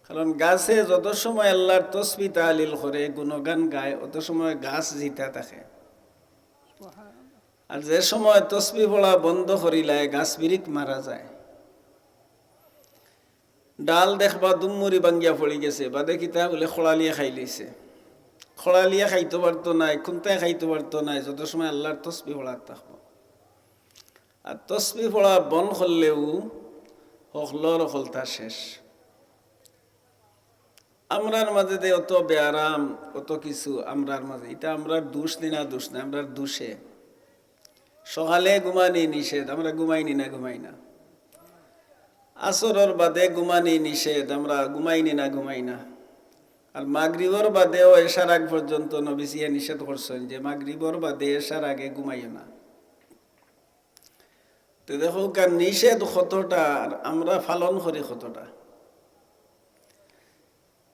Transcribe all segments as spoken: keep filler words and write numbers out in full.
কারণ গাছে যত সময় আল্লাহর তসবি তাহলিল করে, গুণগান গায়, অত সময় গাছ জিতা থাকে। আর যে সময় তসবি পড়া বন্ধ করিলায়, গাছ বিরিক মারা যায়। ডাল দেখবা দুমুরি ভাঙ্গিয়া পড়ি গেছে, বাদে কিতা বুলে খড়ালিয়ে খাই লইছে। খড়ালিয়ে খাইতো পারতো নায়, কুন্তায় খাইতো পারতো নায়, যত সময় আল্লাহর তসবি পড়া থাকবো। আর তসবি পড়া বন্ধ করলেউ হকলর হকলতা শেষ। আমরার মাঝে যে অত বেয়ারাম, অত কিছু আমরার মাঝে, ইটা আমরার দুষ নি না, দুষ না, আমরার দুষে। সকালে ঘুমানি নিষেধ, আমরা ঘুমাইনি না, ঘুমাই না। আসরর বাদে ঘুমানি নিষেধ, আমরা ঘুমাইনি না, ঘুমাই না। আর মাগরিবর বাদেও এশার আগ পর্যন্ত নবীজিয়ে নিষেধ করছেন যে মাগরিবর বাদে এশার আগে ঘুমাইও না। তো দেখো, কার নিষেধ কতটা আর আমরা পালন করি কতটা।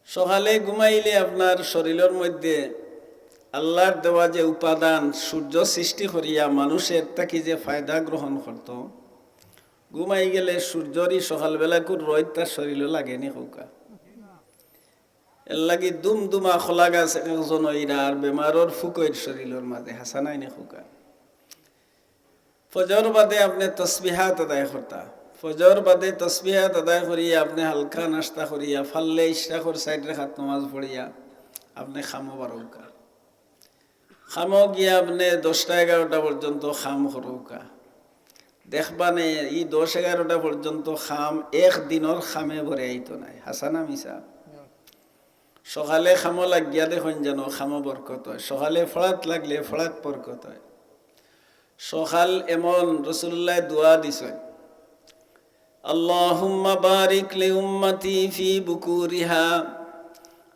সকালে ঘুমাইলে আপনার শরীরর মধ্যে আল্লাহর দেওয়া যে উপাদান, সূর্য সৃষ্টি করিয়া মানুষের থাকি যে ফায়দা গ্রহণ করতো, ঘুমাই গেলে সূর্যরই সকালবেলাকুর রইদ তার শরীরও লাগেনি কউক্কা। এর লাগি দুমদুমা খোলা গাছ একজন অইরা আর বেমারর ফুকইর শরীরর মাঝে, হাছা নায়নি কউক্কা। ফজর বাদে আপনে তসবিহাত আদায় করতা, ফজর বাদে তসবিহাত আদায় করিয়া আপনে হালকা নাস্তা করিয়া, ফাললে ইশরাকর চাইর রেখাত নমাজ পড়িয়া আপনে কামো বারউক্কা। কামো গিয়া আপনে দশটা এগারোটা পর্যন্ত কাম করউক্কা। দেখবা নে, ই দশ এগারোটা পর্যন্ত কাম এক দিনর কামে ভরে আইতো নায়। হাছা না মিছা? সকালে কামো লাগিয়া দেখইন যেন কামো বরকত অয়, সকালে পড়াত লাগলে পড়াত বরকত অয়। সকাল এমন, রাসুলুল্লায় দোয়া দিছইন, "আল্লাহুম্মা বারিক লি উম্মতি ফি বুকুরিহা।"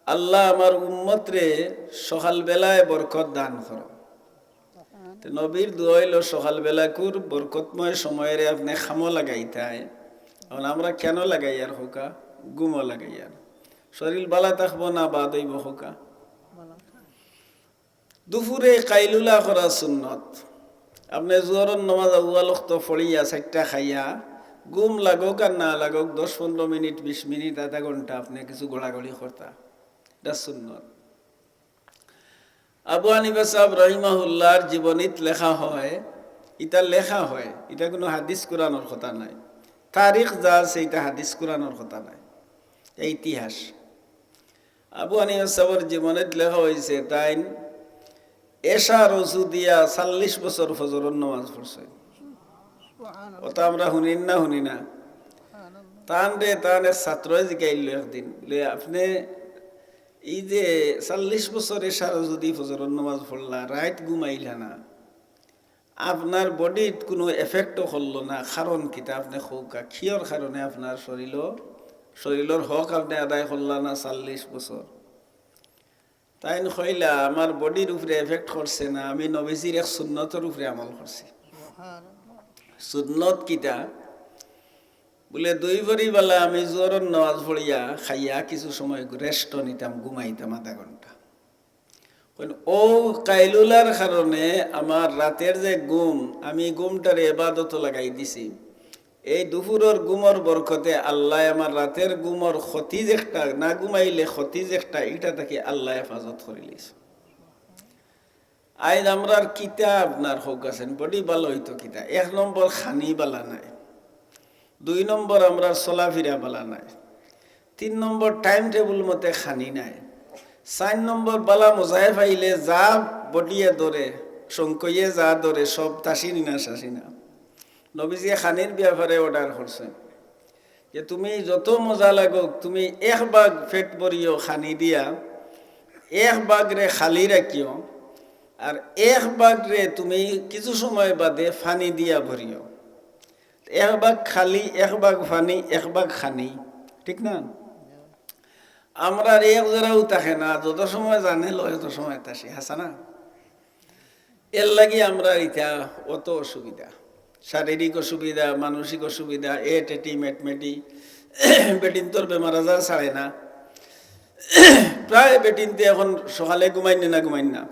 আল্লাহ, আমার উম্মতরে সকালবেলায় বরকত দান করো। তে নবীর দোয়া অইলো সকালবেলাকুর বরকতময় সময়রে আপনে কামো লাগাইতায়। এখন আমরা কেনো লাগাইয়ার কউক্কা? ঘুমো লাগাইয়ার। শরীর বালা থাকবো না বাদ অইবো কউক্কা? দুপুরে কাইলুলা করা সুন্নত। আপনে জোহরর নমাজ আউয়াল ওয়াক্ত পড়িয়া চাইরটা খাইয়া ঘুম লাগউক আর না লাগউক, দশ পনরো মিনিট, বিশ মিনিট, আধা ঘন্টা আপনে কিছু গড়াগড়ি করতা, ইটা সুন্নত। আবু হানিফা সাহেব রহিমাহুল্লাহর জীবনীত লেখা হয়, ইটা লেখা হয়, ইটা কুনু হাদিস কুরআনর কথা নায়। তারিখ যা আছে, ইটা হাদিস কুরআনর কথা নায়, ইটা ইতিহাস। আবু হানিফা সাহেবর জীবনীত লেখা অইছে, তাইন এশার অজু দিয়া চল্লিশ বছর ফজরর নমাজ পড়ছে। অতা আমরা হুনির না, হুনি না? তানরে তান এক ছাত্রয় জিকাইলো একদিন, লে, "আপনে ই যে চল্লিশ বছর এশার অজু দি ফজরর নমাজ পড়লা, রাইত ঘুমাইলা না, আপনার bodyত কুনু effectও করলো না, কারণ কিতা আপনে কউক্কা? কিয়র কারণে আপনার শরীলো, শরীলর হক আপনে আদায় করলা না চল্লিশ বছর?" তাইন কইলা, "আমার bodyর উপরে effect করছে না, আমি নবীজির এক সুন্নতর উপরে আমল করছি।" সুন্নত কিতা? বুলে, "দুই ভরি বালা আমি জোহরর নমাজ পড়িয়া খাইয়া কিছু সময় rest নিতাম, ঘুমাইতাম আধা ঘন্টা।" কইন, "ও কাইলুলার কারণে আমার রাতের যে ঘুম, আমি ঘুমটারে এবাদতো লাগাই দিছি। এই দুপুরর ঘুমর বরকতে আল্লায় আমার রাতের ঘুমর ক্ষতি যেকটা, না ঘুমাইলে ক্ষতি যেকটা, ইটা থাকি আল্লায় হেফাজত করিলিছে।" আইজ আমরার কিতা আপনার কউক্কা চাইন, body বালা অইতো কিতা? এক নম্বর খানি বালা নায়, দুই নম্বর আমরার চলাফিরা বালা নায়, তিন নম্বর time table মতে খানি নায়, চাইর নম্বর বালা মজায় পাইলে যা bodyয়ে ধরে, সংকয়ে যা ধরে, সব তাসি নি না শাসি না। নবীজিয়ে খানির ব্যাপারে order করছইন যে, "তুমি যত মজা লাগউক, তুমি এক ভাগ পেট ভরিও খানি দিয়া, এক ভাগরে খালি রাখিও, আর এক ভাগরে তুমি কিছু সময় বাদে পানি দিয়া ভরিও।" এক ভাগ খালি, এক ভাগ পানি, এক ভাগ খানি, ঠিক না? আমরার এক জোড়াও থাকে না, যত সময় জানে লয়, অত সময় তাসি, হাছা না? এর লাগি আমরার ইতা অত অসুবিধা, শারীরিক অসুবিধা, মানসিক অসুবিধা, এ টেটি, মেটমেটি, বেটিন্তর বেমার আজার ছাড়ে না। প্রায় বেটিন্তে এখন সকালে ঘুমাইন না, ঘুমাইন না।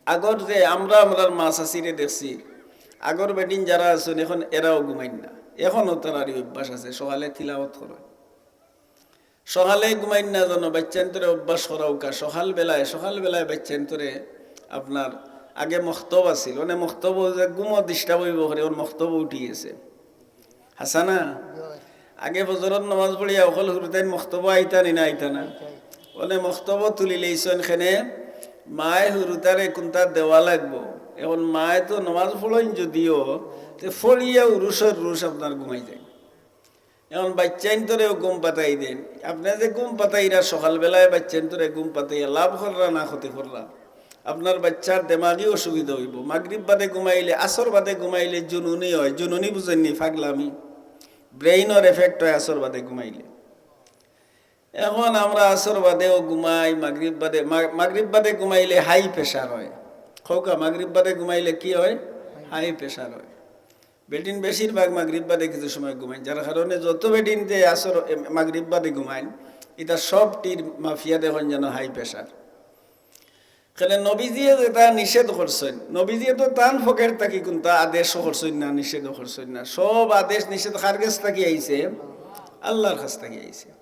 আগর যে আমরা, আমরার মা চাচিরে দেখছি, আগর বেটিন যারা আছইন, এখন এরাও ঘুমাইন না। এখনও তারার ই অভ্যাস আছে, সকালে তিলাওয়াত করইন। সকালে ঘুমাইন না জানো, বাচ্চাইন্তরে অভ্যাস করাউক্কা। সকাল বেলায়, সকাল বেলায় বাচ্চাইন্তরে আপনার আগে মক্তব আছিল, অনে মক্তব যে ঘুমো disturb অইবো করি, অন মক্তব উঠি গেছে। হাছা না? আগে ফজরর নমাজ পড়িয়া অকল হুরুতাইন মক্তব আইতা নি না আইতা না? অনে মক্তব তুলি লইছইন কেনে, মায়ে হুরুতারে কুনতা দেওয়া লাগবো। এখন মায়ে তো নমাজ পড়ইন যদিও, তে পড়িয়া উরুসর রুস আপনার ঘুমাই যায়। এখন বাচ্চাইন্তরেও ঘুম পাতাই দেন। আপনে যে ঘুম পাতাইরা সকাল বেলায় বাচ্চাইন্তরে ঘুম পাতাইয়া লাভ কররা না ক্ষতি কররা? আপনার বাচ্চার দেমাগি অসুবিধা অইবো। মাগরিব বাদে ঘুমাইলে, আসর বাদে ঘুমাইলে জুনুনি অয়। জুনুনি বুঝইন নি? ফাগলামি। Brain-অর effect অয় আসর বাদে ঘুমাইলে। এখন আমরা আসর বাদেও ঘুমাই, মাগরিব বাদে, মা-, মাগরিব বাদে ঘুমাইলে high pressure অয়। কউক্কা, মাগরিব বাদে ঘুমাইলে কি অয়? High pressure অয়। বেটিন বেশিরভাগ মাগরিব বাদে কিছু সময় ঘুমাইন, যার কারণে যত বেটিন্তে আসর, এ, মাগরিব বাদে ঘুমাইন, ইতা সবটির মাফিয়া দেখইন যেন high pressure। কেনে নবীজিয়ে যেটা নিষেধ করছইন, নবীজিয়ে তো তান পকেট থাকি কুনতা আদেশও করছইন না, নিষেধও করছইন না। সব আদেশ নিষেধ কার গেছ থাকি আইছে? আল্লার গেছ থাকি আইছে।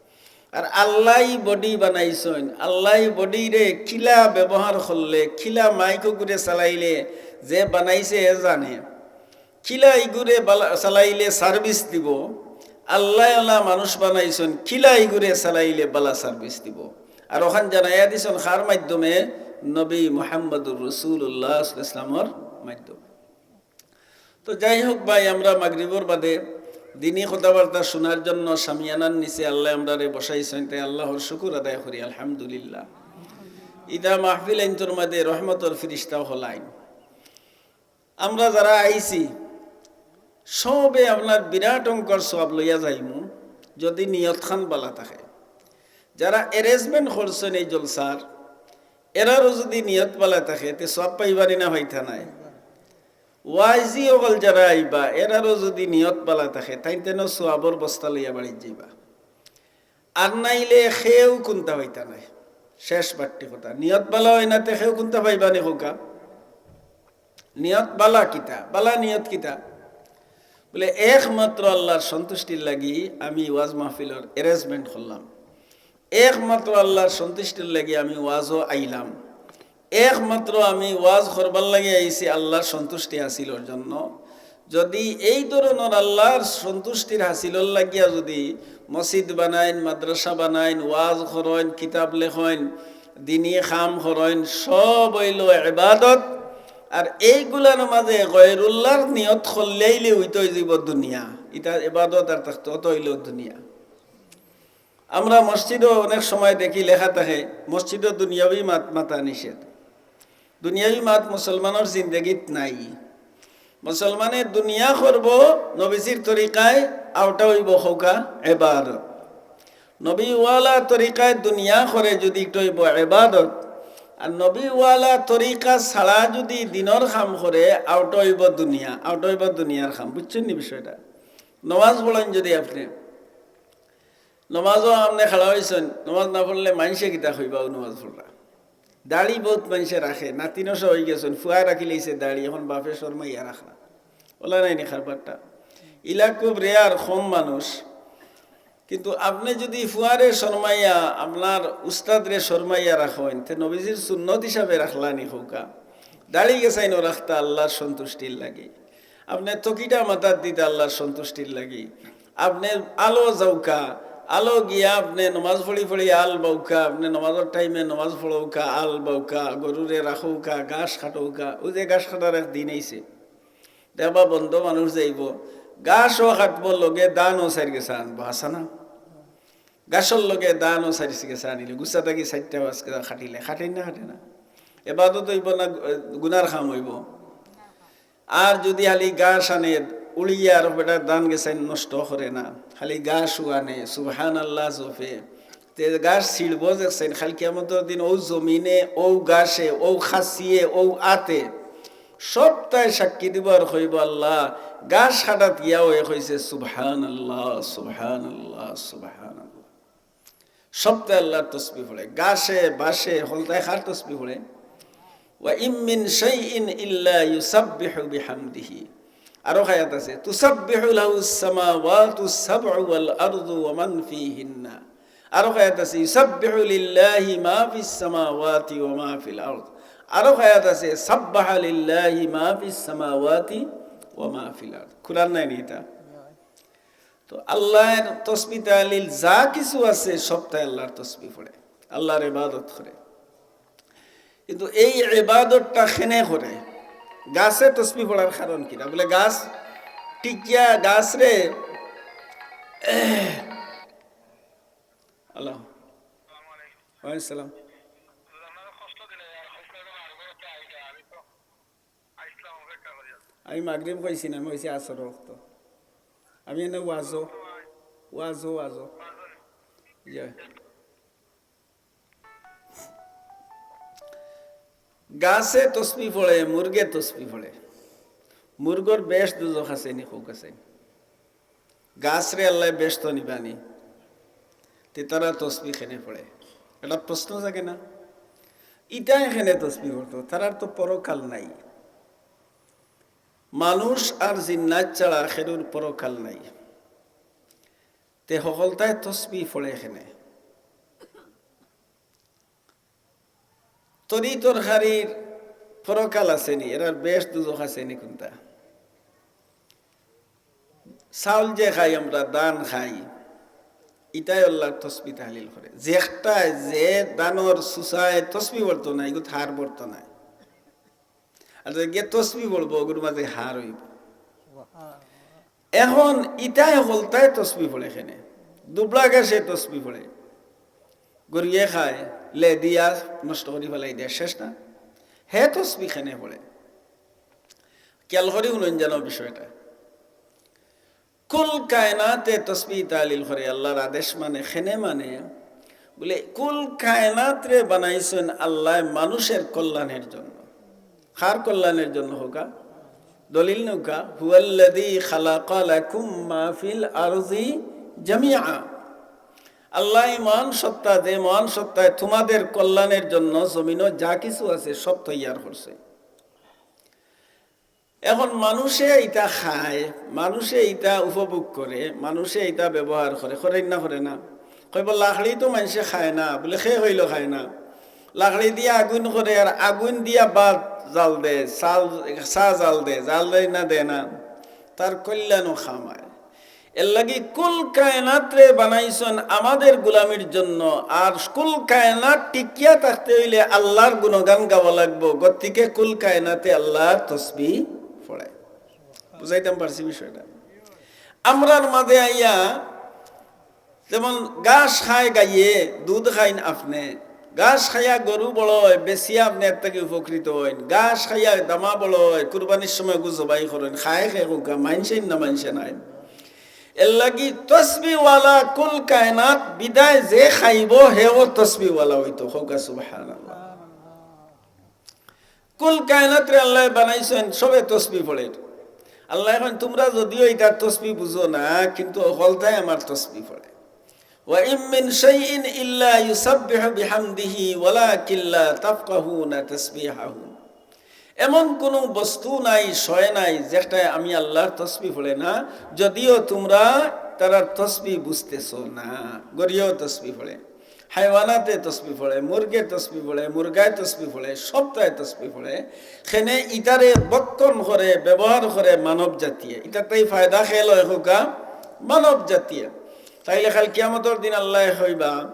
আর আল্লায় body বানাইছইন, আল্লায় body-রে কিলা ব্যবহার করলে, কিলা মাইক অগুরে চালাইলে, যে বানাইছে হে জানে। কিলা ইগুরে বালা-, চালাইলে service দিবো, আল্লায় অলা মানুষ বানাইছইন, কিলা ইগুরে চালাইলে বালা service দিবো। আর অখান জানাইয়া দিছইন কার মাধ্যমে? নবী মুহাম্মদুর রাসূলুল্লাহ সাল্লাল্লাহু আলাইহি ওয়াসাল্লামর মাধ্যমে। তো যাই হোক ভাই, আমরা মাগরিবর বাদে দিনি কথাবার্তা হুনার জন্য শামিয়ানার নিচে আল্লায় আমরারে বসাইছইন, তাই আল্লাহর শুকুর আদায় করি, আলহামদুলিল্লাহ। ইতা মাহফিলাইন্তর মাঝে রহমতর ফিরিস্তা অকল আইন। আমরা যারা আইছি, সবে আপনার বিরাট অঙ্কর সওয়াব লইয়া যাইমু, যদি নিয়তখান বালা থাকে। যারা arrangement করছইন এই জলসার, এরারও যদি নিয়ত বালা থাকে, তে সওয়াব পাইবা নি না পাইতা নায়? ওয়াইজি অকল যারা আইবা, এরারও যদি নিয়ত বালা থাকে, তাইন তেন সওয়াবর বস্তা লইয়া বাড়িত যাইবা। আর নাইলে কেউ কুনতা পাইতা নায়। শেষ বাট্টি কথা, নিয়ত বালা অয় না তে কেউ কুনতা পাইবা নি কউক্কা? নিয়ত বালা কিতা? বালা নিয়ত কিতা? বলে, একমাত্র আল্লার সন্তুষ্টির লাগি আমি ওয়াজ মাহফিলর arrangement করলাম, একমাত্র আল্লার সন্তুষ্টির লাগি আমি ওয়াজও আইলাম, একমাত্র আমি ওয়াজ করবার লাগি আইছি আল্লার সন্তুষ্টি হাসিলর জন্য। যদি এই ধরনর আল্লার সন্তুষ্টির হাসিলর লাগিয়া যদি মসজিদ বানাইন, মাদ্রাসা বানাইন, ওয়াজ করইন, কিতাব লেখইন, দিনি কাম করইন, সব অইলো ইবাদত। আর এইগুলার মাঝে গয়রুল্লাহর নিয়ত করলেইলে অইতো অইযিবো দুনিয়া, ইতা ইবাদত আর থাকতো, অত অইলো দুনিয়া। আমরা মসজিদও অনেক সময় দেখি লেখা থাকে, মসজিদও দুনিয়াবি মাত মাতা নিষেধ। দুনিয়াবি মাত মুসলমানর জিন্দেগিত নাই। মুসলমানে দুনিয়া করবো নবীজির তরিকায়, অউটা অইবো কউক্কা ইবাদত। নবীওয়ালা তরিকায় দুনিয়া করে যদি, ইটা অইবো ইবাদত। আর নবীওয়ালা তরিকা ছাড়া যদি দিনর কাম করে, অউটা অইবো দুনিয়া, অউটা অইবো দুনিয়ার কাম। বুঝছইন নি বিষয়টা? নমাজ পড়ইন যদি আপনে, নমাজও আপনে খাড়া অইছইন, নমাজ না পড়লে মাইনষে কিতা কইবা, অউ নমাজ পড়রা। দাড়ি বউত মাইনষে রাখে, নাতিনশা অইগেছইন, ফুয়ায় রাখিলাইছে দাড়ি, এখন বাপে শরমাইয়া রাখরা। অলা নায় নি কারবারটা? ইলা খুব rare, কম মানুষ। কিন্তু আপনে যদি ফুয়ারে শরমাইয়া, আপনার উস্তাদরে শরমাইয়া রাখইন, তে নবীজির সুন্নত হিসাবে রাখলা নি কউক্কা? দাড়ি গেছাইনও রাখতা আল্লার সন্তুষ্টির লাগি। আপনে তকিটা মাথাত দিতা আল্লার সন্তুষ্টির লাগি। আপনে আলো যাউক্কা, আলো গিয়া আপনে নমাজ পড়ি পড়ি আল বাউক্কা, আপনে নমাজর টাইমে নমাজ পড়উক্কা, আল বাউক্কা, গরুরে রাখউক্কা, ঘাস কাটউক্কা। অউ যে ঘাস কাটার এক দিন আইছে, দেখবা বন্দ মানুষ যাইবো, ঘাসও কাটবো, লগে ধানও চাইর গেছা আনবো, হাছা না? ঘাসর লগে ধানও চাইর গেছা আনিলে, গুছা থাকি চাইরটা পাঁচটা কাটিলে, কাটে না, কাটে না? এবাদত অইবো না, গুনার কাম অইবো? আর যদি খালি ঘাস আনে, উড়িয়া আর বেটা ধান গেছাইন নষ্ট করে না, খালি ঘাসও আনে, সুবহানাল্লাহ জপে, তে ঘাস ছিড়বো যেছাইন, কাইল কিয়ামতর দিন অউ জমিনে, অউ ঘাসে, অউ খাসিয়ে, অউ আতে, সবতায় সাক্ষী দিবো আর কইবো, "আল্লাহ, ঘাস কাটাত গিয়াও এ কইছে, সুবহানাল্লাহ, সুবহানাল্লাহ, সুবহানাল্লাহ।" সবতায় আল্লার তসবিহ পড়ে, ঘাসে, বাঁশে, হকলতায় কার তসবিহ পড়ে? "ওয়া ইম মিন শাইইন ইল্লা ইউসাব্বিহু বিহামদিহি।" আরো আয়াত আছে, "তুসাব্বিহু লাহুস সামাওয়াতুস সাবউ ওয়াল আরদু ওয়া মান ফীহিন্না।" আরো আয়াত আছে, "ইউসাব্বিহু লিল্লাহি মা ফিস সামাওয়াতি ওয়া মা ফিল আরদ।" আরো আয়াত আছে, "সাব্বাহা লিল্লাহি মা ফিস সামাওয়াতি ওয়া মা ফিল আরদ।" কুরআন নায় নি ইটা? তো আল্লাহর তসবি তাহলিল যা কিছু আছে, সবটাই আল্লাহর তসবি পড়ে, আল্লাহর ইবাদত করে। কিন্তু এই ইবাদতটা কেনে করে? গাছে তসবি পড়ার কারণ কিতা? বলে, গাছ টিকিয়া, গাছ রে, আল্লাহ, ওয়ালাইকুম সালাম। আমি মাগরিব কইছি না, আমি কইছি আসর ওয়াক্ত। আমি এনে ওয়াজো, ওয়াজো, ওয়াজো। ইয়া। গাছে তসবি পড়ে, মুরগে তসবি পড়ে। মুরগর বেহেস্ত দুজখ আছে নি, কউক্কা চাইন? গাছরে আল্লায় বেহেস্তো নিবা নি, তে তারা তসবি কেনে পড়ে? এটা প্রশ্ন জাগে না? ইটায় কেনে তসবি পড়তো, তারার তো পরকাল নাই। মানুষ আর জিন্নাত ছাড়া কেউর পরকাল নাই। তে হকলতায় তসবি পড়ে কেনে? তরি তরকারির পরকাল আছে নি? এরার বেহেস্ত দুজখ আছে নি কুনটা? চাউল যে খাই আমরা, ধান খাই, ইটায় আল্লাহর তসবি তাহলিল করে। যেটায় যে ধানর সুসায় তসবি পড়তো না, ইগুত হাড় পড়তো না। আর যে গিয়ে তসবি পড়বো, ওগুর মাঝে হাড় অইবো। এখন ইটায় হকলতায় তসবি পড়ে কেনে? দুবলা গাছে তসবি পড়ে, গরুয়ে খায়, লে দিয়া নষ্ট করি ফেলাই দেয়, শেষ না? হে তসবি কেনে পড়ে? খেয়াল করি হুনইন যেন বিষয়টা। কুল কায়নাতে তসবি তাহলিল করে, আল্লাহর আদেশ মানে, কেনে মানে, বলে, কুল কায়নাতরে বানাইছইন আল্লায় মানুষের কল্যাণের জন্য। কার কল্যাণের জন্য কউক্কা? দলিল নেউক্কা, "হুয়াল্লাযী খালাকা লাকুম মা ফিল আরদি জামিআ।" আল্লাহ এই মহান সত্তা, যে মহান সত্তায় তোমাদের কল্যাণের জন্য জমিনো যা কিছু আছে সব তৈয়ার করছে। এখন মানুষে ইটা খায়, মানুষে ইটা উপভোগ করে, মানুষে ইটা ব্যবহার করে, করে না করে না? কইবো, "লাকড়ি তো মানষে খায় না।" বলে, "কে কইলো খায় না?" লাকড়ি দিয়া আগুন করে আর আগুন দিয়া ভাত জাল দে, চাল, চা জাল দে, জাল দেয় না, দেয় না? তার কল্যাণও কামায়। এর লাগি কুল কায়নাতরে বানাইছইন আমাদের গোলামির জন্য, আর কুল কায়নাত টিকিয়া থাকতে অইলে আল্লাহর গুণগান গাওয়া লাগবো। গতিকে কুল কায়নাতে আল্লাহর তসবি পড়ে। বুঝাইতাম পারছি বিষয়টা? আমরার মাঝে আইয়া যেমন ঘাস খায় গাইয়ে, দুধ খাইন আপনে, ঘাস খাইয়া গরু বড় অয়, বেচিয়া আপনে এর থাকি উপকৃত অইন, ঘাস খাইয়া দামা বড় অয়, কুরবানির সময় গু জবাই করইন, খায় কে কউক্কা, মানষে না মানষে নায়? এর লাগি তসবিওয়ালা কুল কায়নাত, বিদায় যে খাইবো হেও তসবিওয়ালা অইতো। কউক্কা সুবহানাল্লাহ। কুল কায়নাতরে আল্লায় বানাইছইন, সবে তসবি পড়ে। আল্লায় কইন, "তোমরা যদিও ইটা তসবি বুঝো না, কিন্তু হকলতায় আমার তসবি পড়ে।" "ওয়া ইম মিন শাইইন ইল্লা ইউসাব্বিহু বিহামদিহি ওয়ালাকিন লা তাফকাহুনা তাসবিহাহুম।" এমন কুনু বস্তু নাই, শয় নাই, যেটায় আমি আল্লাহর তসবি পড়ে না, যদিও তোমরা তারার তসবি বুঝতেছো না। গরুয়েও তসবি পড়ে, হায়ওয়ানাতে তসবি পড়ে, মুরগে তসবি পড়ে, মুরগায় তসবি পড়ে, সবটায় তসবি পড়ে। কেনে ইটারে ভক্ষণ করে, ব্যবহার করে মানব জাতিয়ে। ইটার তাই ফায়দা কে লয় কউক্কা? মানব জাতিয়ে। তাইলে কাল কিয়ামতর দিন আল্লায় কইবা,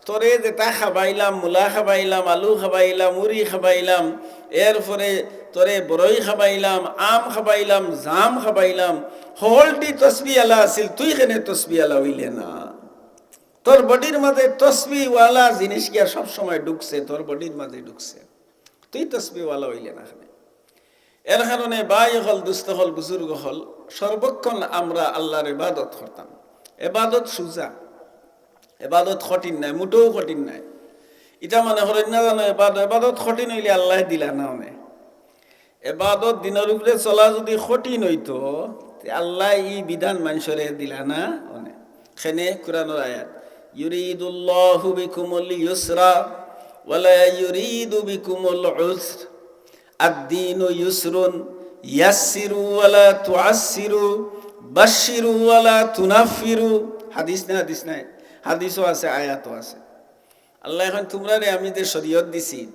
"তোরে যেটা খাবাইলাম, মুলা খাবাইলাম, আলু খাবাইলাম, উরি খাবাইলাম, এরপরে তোরে বড়ই খাবাইলাম, আম খাবাইলাম, জাম খাবাইলাম, হকলটি তসবিআলা আছিল, তুই কেনে তসবিআলা অইলে না?" তোর বডির মাঝে তসবিওয়ালা জিনিস গিয়া সব সময় ঢুকছে, তোর বডির মাঝে ঢুকছে, তুই তসবিওয়ালা অইলে না কেনে? এর কারণে ভাই অকল, দুস্ত অকল, বুজুর্গ অকল, সর্বক্ষণ আমরা আল্লাহর ইবাদত করতাম। ইবাদত সুজা, ইবাদত কঠিন নায়, মোটেও কঠিন নায়। ইটা মনে করইন না জানো, ইবাদ-, ইবাদত কঠিন অইলে আল্লায় দিলা না অনে। এবাদত দিনর উপরে চলা যদি কঠিন অইতো, তে আল্লায় ই বিধান মানষরে দিলা না অনে। কেনে কুরআনর আয়াত, "ইউরিদুল্লাহু বিকুমুল ইউসরা ওয়ালা ইউরিদু বিকুমুল উসর। আদ-দীনু ইউসরুন, ইয়াসসিরু ওয়ালা তুআসসিরু, বাশশিরু ওয়ালা তুনাফফিরু।" হাদিস না, হাদিস নাই। হাদিসও আছে, আয়াতও আছে। আল্লায় কইন, তুমরারে আমি যে শরীয়ত দিছি,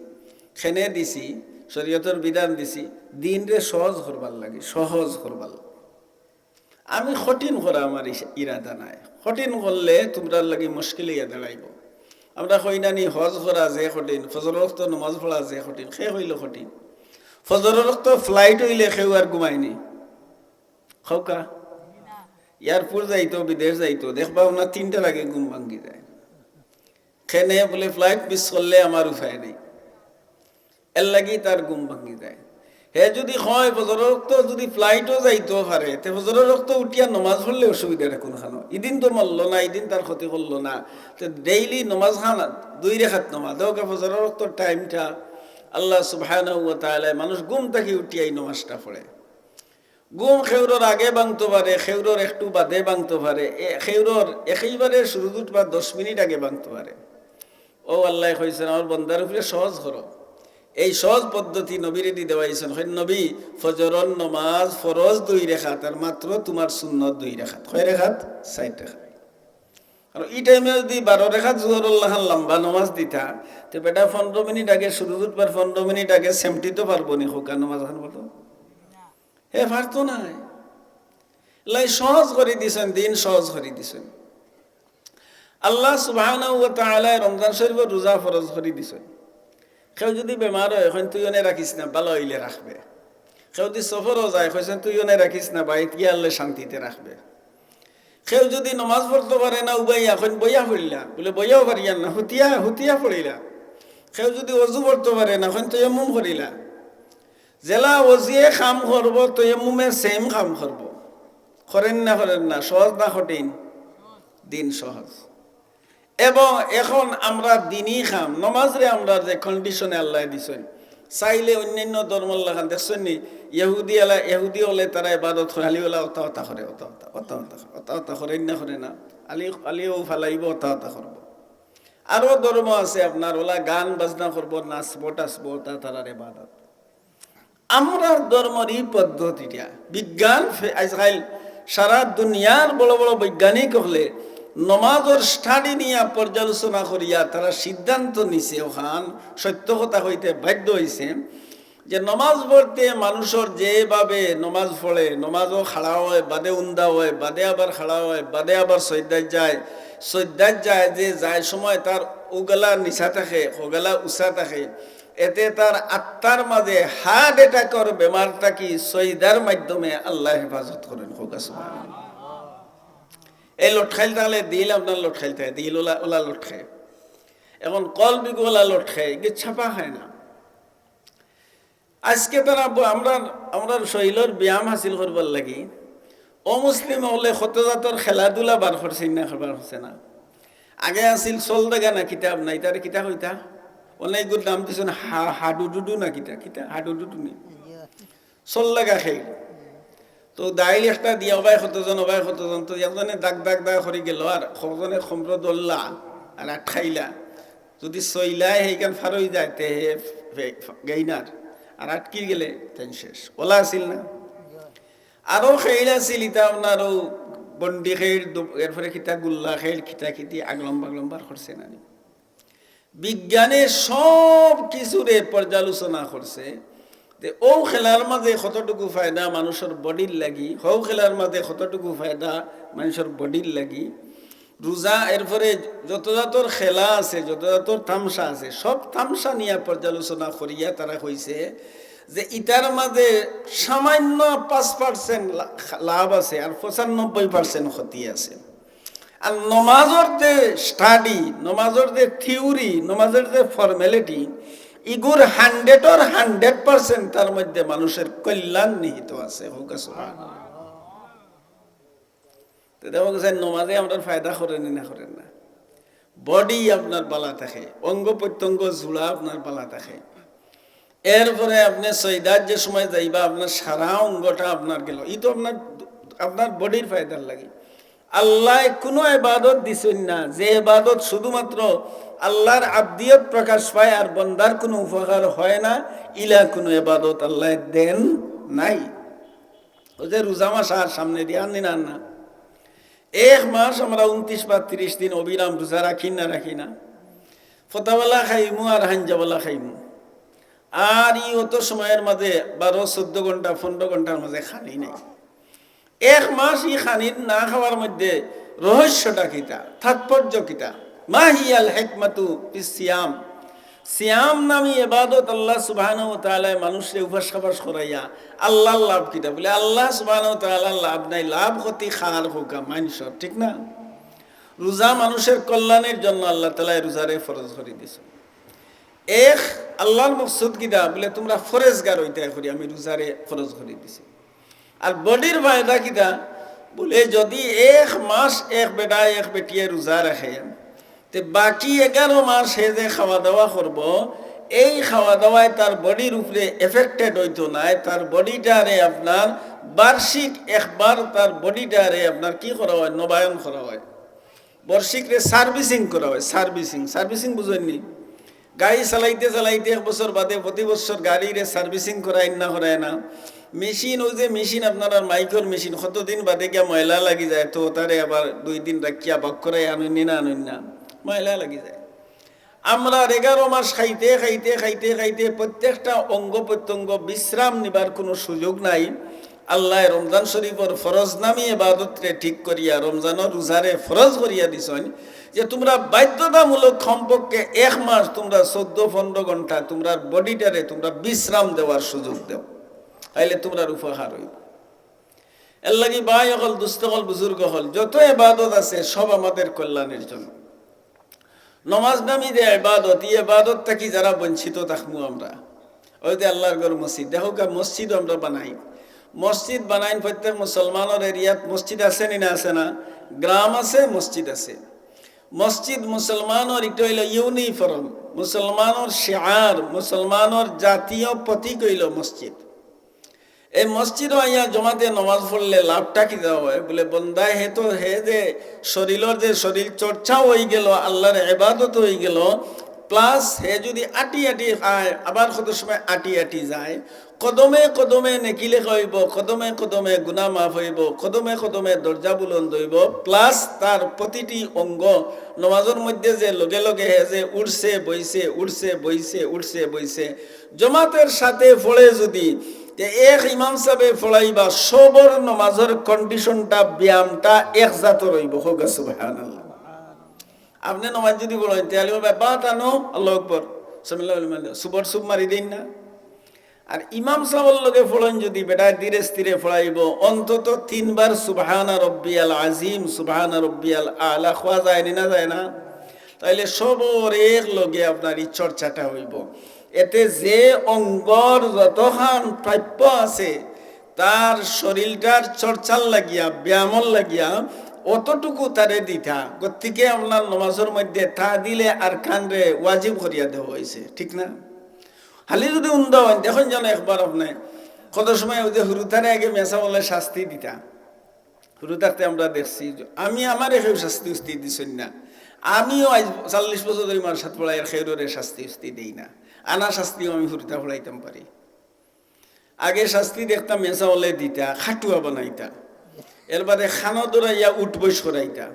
খেনে দিছি, শরীয়তর বিধান দিছি, দিনরে সহজ করবার লাগি, সহজ করবার লাগি। আমি কঠিন করা আমার ইস-, ইরাদা নাই। কঠিন করলে তুমরার লাগি মুশকিল অইয়া দাঁড়াইবো। আমরা কই না নি, হজ করা যে কঠিন, ফজরর ওয়াক্ত নমাজ পড়া যে কঠিন। কে কইলো কঠিন? ফজরর ওয়াক্ত flight অইলে কেউ আর ঘুমায় নি। কউক্কা, airport যাইতো, বিদেশ যাইতো, দেখবা অনো তিনটার আগে ঘুম ভাঙ্গি যায়। কেনে বুলে, flight miss করলে আমার উপায় নাই, এরলাগি তার ঘুম ভাঙ্গি যায়। হে যুদি কয় ফজরর ওয়াক্ত যুদি flightও যাইতো পারে, তে ফজরর ওয়াক্ত উঠিয়া নমাজ পড়লে অসুবিধাটা কুনখানো? ইদিন তো মরলো না, ইদিন তার ক্ষতি করলো না। তে daily নমাজ খান দুই রেখাত নমাজ, দেউক্কা ফজরর ওয়াক্তর timeটা আল্লাহ সুবহানাহু ওয়া তাআলায় মানুষ ঘুম থাকি উঠিয়া ই নমাজটা পড়ে। ঘুম কেউরর আগে ভাঙতো পারে, কেউরর একটু বাদে ভাঙতো পারে, এ, কেউরর একেবারে শুরুত উঠবার দশ মিনিট আগে ভাঙতো পারে। অউ আল্লায় কইছইন, আমার বন্দার উপরে সহজ করো। এই সহজ পদ্ধতি নবীরেদি দেওয়াইছইন। কইন, নবী, ফজরর নমাজ ফরজ দুই রেখাত, আর মাত্র তুমার সুন্নত দুই রেখাত। কয় রেখাত? চাইর রেখাত। কারণ ই timeও যুদি বারো রেখাত জোহরর লাখান লম্বা নমাজ দিতা, তে বেটা পনরো মিনিট আগে, শুরুত উঠবার পনরো মিনিট আগে সেমটিতো পারবো নি, কউক্কা, নমাজ খান পড়তো? হে পারতো নায়। আল্লায় সহজ করি দিছইন, দিন সহজ করি দিছইন। আল্লাহ সুবহানাহু ওয়া তাআলায় রমজান শরীফর রোজা ফরজ করি দিছইন। কেউ যুদি বেমার অয়, কইন, তুই অনে রাখিস না, ভালা অইলে রাখবে। কেউ যুদি সফরও যায়, কইছইন, তুই অনে রাখিস না, বাড়িত গিয়া আল্লায় শান্তিতে রাখবে। কেউ যুদি নমাজ পড়তো পারে না, উবাইয়া, কইন, বইয়া পড়িলা, বুলে, বইয়াও পারিয়ার না, হুতিয়া, হুতিয়া পড়িলা। কেউ যুদি অজু করতো পারে না, কইন, তায়াম্মুম করিলা। যেলা অজুয়ে কাম করবো, তায়াম্মুমে same কাম করবো। করইন না, করইন না, সহজ না কঠিন? দিন সহজ। এবং এখন আমরা দিনি কাম, নমাজরে আমরা যে conditionএ আল্লায় দিছইন, চাইলে অইন্যান্য ধর্মর লাখান দেখছইন নি, ইহুদি আলা, ইহুদি অকলে তারা ইবাদত করে, আলি অলা অতা অতা করে, অতা অতা, অতা অতা করে, অতা অতা করে, ইন্না করে না, আলি, আলিও ফালাইবো, অতা অতা করবো। আরো ধর্ম আছে আপনার, অলা গান বাজনা করবো, নাচবো টাচবো, অতা তারার ইবাদত। আমরার ধর্মর ই পদ্ধতিটা বিজ্ঞান ফে-, আইজকাইল সারা দুনিয়ার বড় বড় বৈজ্ঞানিক অকলে নমাজর study নিয়া পর্যালোচনা করিয়া তারা সিদ্ধান্ত নিছে, অখান সত্য কথা কইতে বাধ্য অইছে যে নমাজ পড়তে মানুষর যেভাবে নমাজ পড়ে, নমাজও খাড়া অয়, বাদে উন্দা অয়, বাদে আবার খাড়া অয়, বাদে আবার সইজদাত যায়, সইজদাত যায় যে যায় সময় তার অগুলা নিচা থাকে, অগুলা উচা থাকে, এতে তার আত্মার মাঝে heart attackর বেমার থাকি সইজদার মাধ্যমে আল্লায় হেফাজত করইন। কউক্কা সুবহানাল্লাহ। এই লটকাইল থাকলে দিল আপনার লটকাইল থাকে, দিল অলা, অলা লটকে। এখন কলবিগু অলা লটকে, ইগু চাপা খায় না। আইজকে তারা ব-, আমরার, আমরার শরীলর ব্যায়াম হাসিল করবার লাগি অমুসলিম অকলে কত জাতর খেলাধুলা বার করছে না, বার করছে না? আগে আছিল চলদেগা না কিতা, না ইতারে কিতা কইতা? অনেকগুলো নাম দিছইন, হা-, হাডুডুডু না কিতা, কিতা? হাডুডুডু নি? চলদেগা খেইল। তো দাইল একটা দিয়া, অবায় কতজন, অবায় কতজন, তো একজনে দাগ দাগ দাগ করি গেল, আর কতজনে খমরো ধরলা, আর আটকাইলা। যুদি চইলায় হেইখান ফার অই যায়, তে হে ফে-, ফে-, gainer, আর আটকি গেলে তেন শেষ। অলা আছিল না? আরো খেইল আছিল, ইতা আপনার অউ বন্ডি খেইল, দু-, এরপরে কিতা গুল্লা খেইল, কিতা কিতি আগলম্বা আগলম্বা করছে না নি? বিজ্ঞানে সব কিছুরে পর্যালোচনা করছে যে অউ খেলার মাঝে কতটুকু ফায়দা মানুষর bodyর লাগি, হউ খেলার মাঝে কতটুকু ফায়দা মানুষর bodyর লাগি। রোজা, এরপরে যত জাতর খেলা আছে, যত জাতর তামশা আছে, সব তামশা নিয়া পর্যালোচনা করিয়া তারা কইছে যে ইতার মাঝে সামান্য পাঁচ percent লা-, লাভ আছে আর পঁচানব্বই percent ক্ষতি আছে। আর নমাজর যে study, নমাজর যে theory, নমাজর যে formality, ইগুর hundredর hundred percent তার মধ্যে মানুষর কল্যাণ নিহিত আছে। কউক্কা সুবহানাল্লাহ। তো দেখো যে নমাজে আমরার ফায়দা করে নি না করে না? Body আপনার ভালা থাকে, অঙ্গ প্রত্যঙ্গ জুড়া আপনার ভালা থাকে। এরপরে আপনে সইজদাত যে সময় যাইবা, আপনার সারা অঙ্গটা আপনার গেল। ই তো আপনার, আপনার bodyর ফায়দার লাগি। আল্লায় কুনু ইবাদত দিছইন না, যে ইবাদত শুধুমাত্র আল্লার আবদিয়ত প্রকাশ পায় আর বন্দার কুনু উপকার হয় না, ইলা কুনু ইবাদত আল্লায় দেন নাই। অউ যে রোজা মাস আর সামনে দিয়া আননি না, আন না। এক মাস আমরা ঊনত্রিশ বা ত্রিশ দিন অবিরাম রোজা রাখি না, রাখি না? ফতাওয়ালা খাইমু আর হাঞ্জাওয়ালা খাইমু। আর ই অত সময়র মাঝে বারো চৌদ্দ ঘন্টা, পনেরো ঘন্টার মাঝে খানি নাই। এক মাস ই খানির না খাওয়ার মধ্যে রহস্যটা কিতা, তাৎপর্য কিতা? মা হিয়াল হিকমাতু ফিস সিয়াম? সিয়াম নামী ইবাদত আল্লাহ সুবহানাহু ওয়া তাআলায় মানুষরে উপাস খাবাস করাইয়া আল্লাহর লাভ কিতা? বলে, আল্লাহ সুবহানাহু ওয়া তাআলার লাভ নাই, লাভ ক্ষতি কার কউক্কা? মানষর, ঠিক না? রোজা মানুষের কল্যাণের জন্য আল্লাহ তাআলায় রোজারে ফরজ করি দিছইন। এক, আল্লাহর মকসুদ কিতা? বলে, তোমরা ফরেজগার অইতায় করি আমি রোজারে ফরজ করি দিছি। আর বডির ফায়দা কিতা? বলে, যদি এক মাস এক বেটায় এক বেটিয়ে রোজা রাখে, তে বাকি এগারো মাস হে যে খাওয়া দাওয়া করব, এই খাওয়া দাওয়ায় তার বডির উপরে এফেক্টেড অইতো নায়। তার বডিটারে আপনার বার্ষিক একবার তার বডিটারে আপনার কি করা হয়? নবায়ন করা হয়। বার্ষিকরে সার্ভিসিং করা হয়। সার্ভিসিং, সার্ভিসিং বুঝইন নি? গাড়ি চালাইতে চালাইতে এক বছর বাদে প্রতি বছর গাড়িরে সার্ভিসিং করাইন না, করায় না? মেশিন, ওই যে মেশিন, আপনার আর মাইকর মেশিন, কতদিন বাদে গিয়া ময়লা লাগি যায়, তো তারে আবার দুই দিন রাখিয়া বাক করাই আনইন নি না, আনইন না? ময়লা লাগি যায়। আমরা এগারো মাস খাইতে খাইতে খাইতে খাইতে প্রত্যেকটা অঙ্গ প্রত্যঙ্গ বিশ্রাম নিবার কোনো সুযোগ নাই। আল্লায় রমজান শরীফর ফরজ নামী এবাদতরে ঠিক করিয়া রমজানর রোজারে ফরজ করিয়া দিছইন যে তোমরা বাধ্যতামূলক কমপক্ষে এক মাস তোমরা চৌদ্দ পনেরো ঘন্টা তোমরার বডিটারে তোমরা বিশ্রাম দেওয়ার সুযোগ দেও, তাইলে তোমরার উপকার অইবো। এর লাগি ভাই অকল, দুস্ত অকল, বুজুর্গ অকল, যত এবাদত আছে সব আমাদের কল্যাণের জন্য। নমাজ নামী যে এবাদত, ই এবাদত থাকি যারা বঞ্চিত থাকমু আমরা, ওই যে আল্লাহর ঘর মসজিদ, দেখউক্কা, মসজিদ আমরা বানাই, মসজিদ বানাইন, প্রত্যেক মুসলমানর এরিয়াত মসজিদ আছে নি না, আছে না? গ্রাম আছে, মসজিদ আছে। মসজিদ মুসলমানর ইটা অইলো ইউনিফর্ম, মুসলমানর শিআর, মুসলমানর জাতীয় প্রতীক অইলো মসজিদ। এই মসজিদো আইয়া জমাতে নমাজ পড়লে লাভটা কিতা হয়? বলে, বন্দায় হে তো, হে যে শরীলর যে শরীল চর্চাও অইগেলো, আল্লাহর এবাদত অইগেলো, প্লাস হে যদি আটি আটি খায়, আবার কত সময় আটি আটি যায়, কদমে কদমে নেকি লেখা অইবো, কদমে কদমে গুনাহ মাফ অইবো, কদমে কদমে দরজা বুলন্দ অইবো, প্লাস তার প্রতিটি অঙ্গ নমাজর মধ্যে যে লগে লগে হে যে উঠছে বইছে, উঠছে বইছে, উঠছে বইছে, জমাতের সাথে পড়ে যদি, তে এক ইমাম সাবে পড়াইবা, সবর নমাজর কন্ডিশনটা, ব্যায়ামটা এক জাতর অইবো। কউক্কা সুবহানাল্লাহ। আপনে নমাজ যদি পড়ইন, তে আলিম ভাই, বা তানো, আল্লাহু আকবার, সামিআল্লাহু লিমান হামিদাহ, সুবর সুব মারি দেইন না? আর ইমাম সাবর লগে পড়ইন যদি, বেটায় ধীরে স্থিরে পড়াইবো, অন্তত তিনবার সুবহানা রব্বিয়াল আজিম, সুবহানা রব্বিয়াল আলা কওয়া যায় নি না, যায় না? তাইলে সবর এক লগে আপনার ই চর্চাটা অইবো। এতে যে অঙ্গর যতখান প্রাপ্য আছে, তার শরীলটার চর্চার লাগিয়া, ব্যায়ামর লাগিয়া অতটুকু তারে দিতা। গতিকে আপনার নমাজর মধ্যে তাদিলে আরকানরে ওয়াজিব করিয়া দেওয়া অইছে, ঠিক না? খালি যদি উন্দা অইন, দেখইন যেন একবার আপনে, কত সময় ওই যে হুরুতারে আগে মেসাব অকলে শাস্তি দিতা, হুরু থাকতে আমরা দেখছি যে আমি, আমারে কেউ শাস্তি উস্তি দিছইন না। আমিও আইজ চল্লিশ বছর ধরি মাদ্রাসাত পড়াই, আর কেউরে শাস্তি উস্তি দেই না। আনা শাস্তিও আমি হুরুতা পড়াইতাম পারি। আগে শাস্তি দেখতাম, মেসাব অকলে দিতা, খাটুয়া বানাইতা, এরবাদে কানো ধরাইয়া উঠবস করাইতা।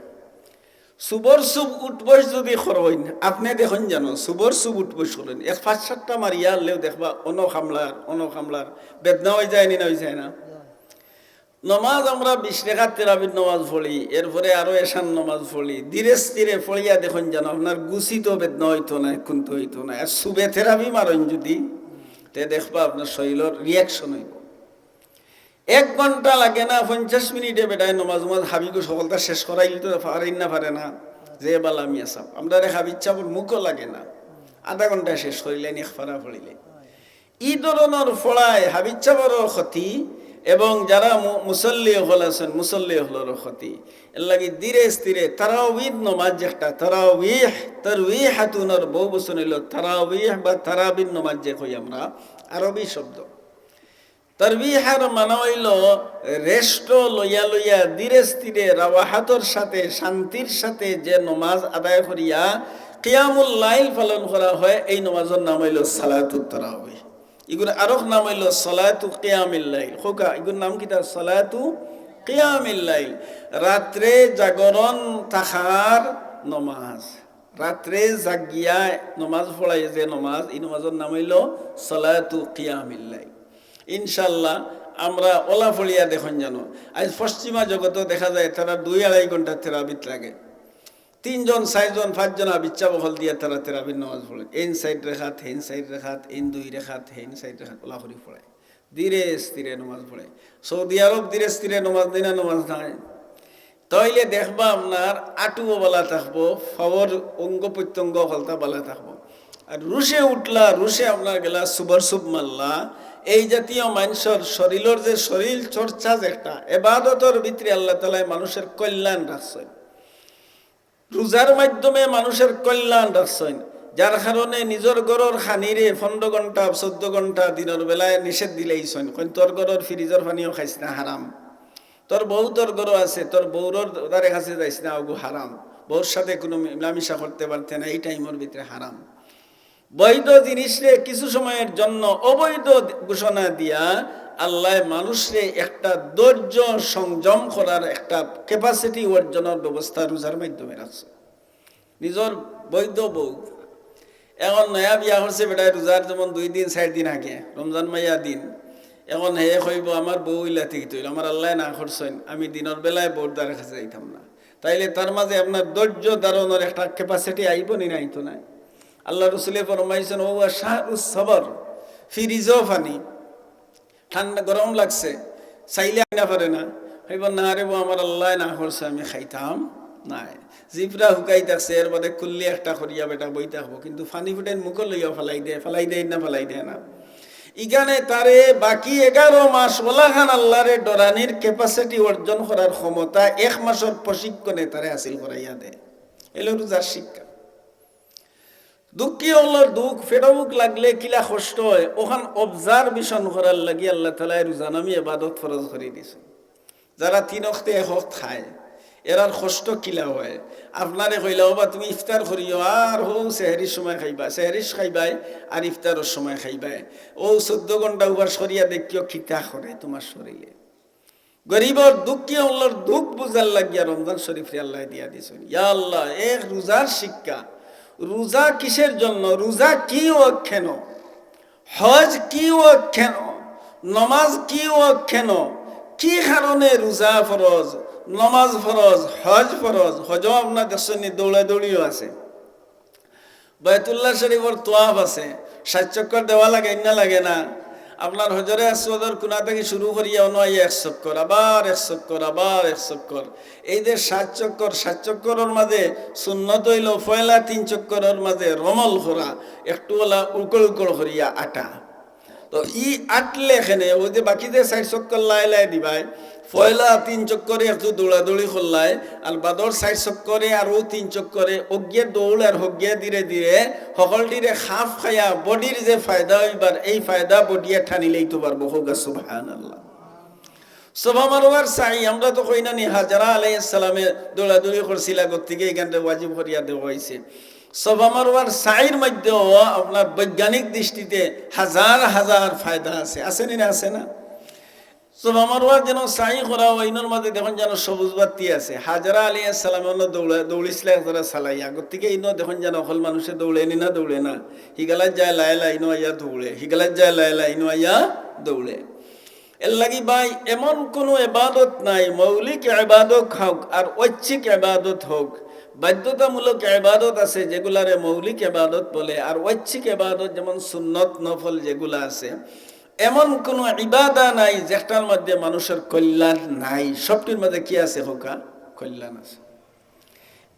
সুবর সুব উঠবস যদি করইন, আপনে দেখইন যেন সুবর সুব উঠবস করইন, এক পাঁচ সাতটা মারিয়া আনলেও দেখবা অনো কামলার, অনো কামলার, বেদনা অইযায় নি না, অইযায় না? নমাজ আমরা বিশ রেকাত তেরাবির নমাজ পড়ি, এরপরে আরো এশার নমাজ পড়ি, ধীরে স্থিরে পড়িয়া দেখইন যেন আপনার গুছিত বেদনা অইতো নায়, কুন্তা অইতো নায়। আর সুবে তেরাবি মারইন যদি, তে দেখবা আপনার শরীলর রিয়াকশন অইবো। এক ঘন্টা লাগে না, পঞ্চাশ মিনিটে বেটায় নমাজ উমাজ হাবিগু হকলতা শেষ করাইলিতো পারইন না, পারে না? যে বালা মিয়া সাব, আমরারে হাবিজ সাবর মুখও লাগে না, আধা ঘন্টায় শেষ করিলাইন এক পারা পড়িলে। ই ধরনর পড়ায় হাবিজ সাবরও ক্ষতি এবং যারা মু-, মুসল্লি অকল আছইন, মুসল্লি অকলরও ক্ষতি। এরলাগি ধীরে স্থিরে তারাবির নমাজ যেটা, তারাবিহ, তারবিহাতুনর বহু বচন অইলো তারাবিহ বা তারাবির নমাজ যে কই আমরা, আরবি শব্দ। তারবিহর মানা অইলো রেস্ট লইয়া লইয়া ধীরে স্থিরে রাওয়াহাতর সাথে, শান্তির সাথে যে নমাজ আদায় করিয়া কিয়ামুল লাইল পালন করা হয়, এই নমাজর নাম অইলো সালাতুত তারাবিহ। ইগুর আরক নাম অইলো সালাতু কিয়ামিল লাইল। কউক্কা, ইগুর নাম কিতা? সালাতু কিয়ামিল লাইল, রাত্রে জাগরণ থাকার নমাজ। রাত্রে জাগিয়া নমাজ পড়ায় যে নমাজ, ই নমাজর নাম অইলো সালাতু কিয়ামিল লাইল। ইনশাআল্লাহ, আমরা অলা পড়িয়া দেখইন জানো, আইজ পশ্চিমা জগতো দেখা যায় তারা দুই আড়াই ঘন্টা তেরাবিত লাগে। তিনজন, চাইরজন, পাঁচজন আবিচ্ছা বহল দিয়া তারা তেরাবির নমাজ পড়ে। এইন চাইর রেখাত, হেইন চাইর রেখাত, এইন দুই রেখাত, হেইন চাইর রেখাত, অলা করি পড়ে। ধীরে স্থিরে নমাজ পড়ে। সৌদি আরব ধীরে স্থিরে নমাজ দেয় না, নমাজ নাই। তাইলে দেখবা আপনার আটুও বালা থাকবো, পাওর অঙ্গ প্রত্যঙ্গ হকলতা বালা থাকবো। আর রুশে উঠলা, রুশে আপনার গেলা সুবর সুব মারলা, এই জাতীয় মানষর শরীলর যে শরীল চর্চা যে একটা এবাদতর ভিতরে আল্লাহ তাআলায় মানুষের কল্যাণ রাখছইন। রোজার মাধ্যমে মানুষের কল্যাণ রাখছইন, যার কারণে নিজর ঘরর খানিরে পনরো ঘন্টা, চৌদ্দ ঘন্টা দিনর বেলায় নিষেধ দিলাইছইন। কইন, "তোর ঘরর ফ্রিজর পানিও খাইস না, হারাম। তোর বউ তোর ঘরো আছে, তোর বউরর ধারে কাছে যাইস না, ওগু হারাম। বউর সাথে কোনো মেলামেশা করতে পারতে না, এই টাইমর ভিতরে হারাম।" বৈধ জিনিসরে কিছু সময়ের জন্য অবৈধ ঘোষণা দিয়া আল্লায় মানুষরে একটা ধৈর্য সংযম করার একটা capacity অর্জনর ব্যবস্থা রোজার মাধ্যমে রাখছে। নিজর বৈধ বউ, এখন নয়া বিয়া করছে বেটায়, রোজার যেমন দুই দিন, চাইর দিন আগে, রমজান মাইয়া দিন, এখন হে কইবো, "আমার বউ ইলা থাকি তো অইল, আমার আল্লায় না করছইন, আমি দিনর বেলায় বউর ধারে কাছে যাইতাম না।" তাইলে তার মাঝে আপনার ধৈর্য ধারণর একটা capacity আইবো নি, না আইতো নায়? আল্লার রসুলে ফরমাইছইন, "ওয়া শাহরুস সবর ফি রিজো ফানি।" ঠান্ডা গরম লাগছে, চাইলে আইনা পারে না, কইবো, "না রে বউ, আমার আল্লায় না করছে, আমি খাইতাম নায়।" জিব্রা হুকাই থাকছে, এর বাদে কুল্লি একটা করিয়া বেটা বই থাকবো, কিন্তু পানি ফুটাইন মুখো লইয়া ফালাই দেয়, ফালাই দেয় না, ফালাই দেয় না। ইখানে তারে বাকি এগারো মাস ওলাখান আল্লারে ডরানির capacity অর্জন করার ক্ষমতা এক মাসর প্রশিক্ষণে তারে হাসিল করাইয়া দেয়। এলো রোজার শিক্ষা। দুঃখী অকলর দুঃখ, পেটো ভুক লাগলে কিলা কষ্ট অয়, ওখান observation করার লাগি আল্লাহ তাআলায় রোজা নামি এবাদত ফরজ করি দিছে। যারা তিন অক্তে এক অক্ত খায়, এরার কষ্ট কিলা অয়? আপনারে কইলা, "ওবা, তুমি ইফতার করিও, আর হউ সেহরির সময় খাইবা, সেহরির খাইবায় আর ইফতারর সময় খাইবায়। ও চৌদ্দ ঘন্টা উপাস করিয়া দেখিও কিতা করে তোমার শরীরে।" গরিবর দুঃখী অকলর দুঃখ বুঝার লাগিয়া রমজান শরীফরে আল্লায় দিয়া দিছইন। ইয়া আল্লাহ, এক রোজার শিক্ষা। রোজা কিসের জন্য? রোজা কি ও কেন? হজ কি ও কেন? নমাজ কি ও কেন? কি কারণে রোজা ফরজ, নমাজ ফরজ, হজ ফরজ? হজও আপনার দেখছইন নি, দৌড়াদৌড়িও আছে। বায়তুল্লাহ শরীফর তোয়াফ আছে, সাত চক্কর দেওয়া লাগে না, লাগে না? আপনার হজরে আসওয়াদর কুনা থাকি শুরু করিয়া অনো আইয়া এক চক্কর, আবার এক চক্কর, আবার এক চক্কর। এই যে সাত চক্কর, সাত চক্করর মাঝে সুন্নত অইলো পয়লা তিন চক্করর মাঝে রমল করা, একটু ওলা উকড় উকড় করিয়া আটা। তো ই আটলে এখানে ওই যে বাকি যে চাইর চক্কর লায় লায় দিবায়, পয়লা তিন চক্করে একটু দৌড়াদৌড়ি করলায়, আর বাদর চাইর চক্করে আর ও তিন চক্করে অগিয়ে দৌড় আর হগিয়ে ধীরে ধীরে হকলটিরে খাপ খায়া বডির যে ফায়দা অইবার, এই ফায়দা বডিয়ে টানিলেই তো পারবো। কউক্কা সুবহানাল্লাহ। সাফা মারওয়ার সাই, আমরা তো কই না নি, হাজারা আলাইহিস সালামে দৌড়াদৌড়ি করছিলা, গতিকে ইখানরে ওয়াজিব করিয়া দেওয়া অইছে। সাফা মারওয়ার সাইর মধ্যেও আপনার বৈজ্ঞানিক দৃষ্টিতে হাজার হাজার ফায়দা আছে, আছে নি না, আছে না? সাফা মারওয়ার যেন সাই করা অয়, ইনোর মাঝে দেখইন যেন সবুজ বাতি আছে। হাজারা আলাইহিস সালামে অনো দৌড়া-, দৌড়িছিলা একজরা চালাইয়া, গতিকে ইনো দেখইন যেন হকল মানুষে দৌড়ে নি না, দৌড়ে না? হিগালাত যায় লায় লায়, ইনো আইয়া দৌড়ে, হিগালাত যায় লায় লায়, ইনো আইয়া দৌড়ে। এর লাগি ভাই, এমন কোনো এবাদত নাই, মৌলিক এবাদত হউক আর ঐচ্ছিক এবাদত হউক, বাধ্যতামূলক এবাদত আছে যেগুলারে মৌলিক এবাদত বলে, আর ঐচ্ছিক এবাদত যেমন সুন্নত নফল যেগুলা আছে, এমন কোনো ইবাদা নাই যেটার মধ্যে মানুষের কল্যাণ নাই। সবটির মধ্যে কি আছে কউক্কা? কল্যাণ আছে।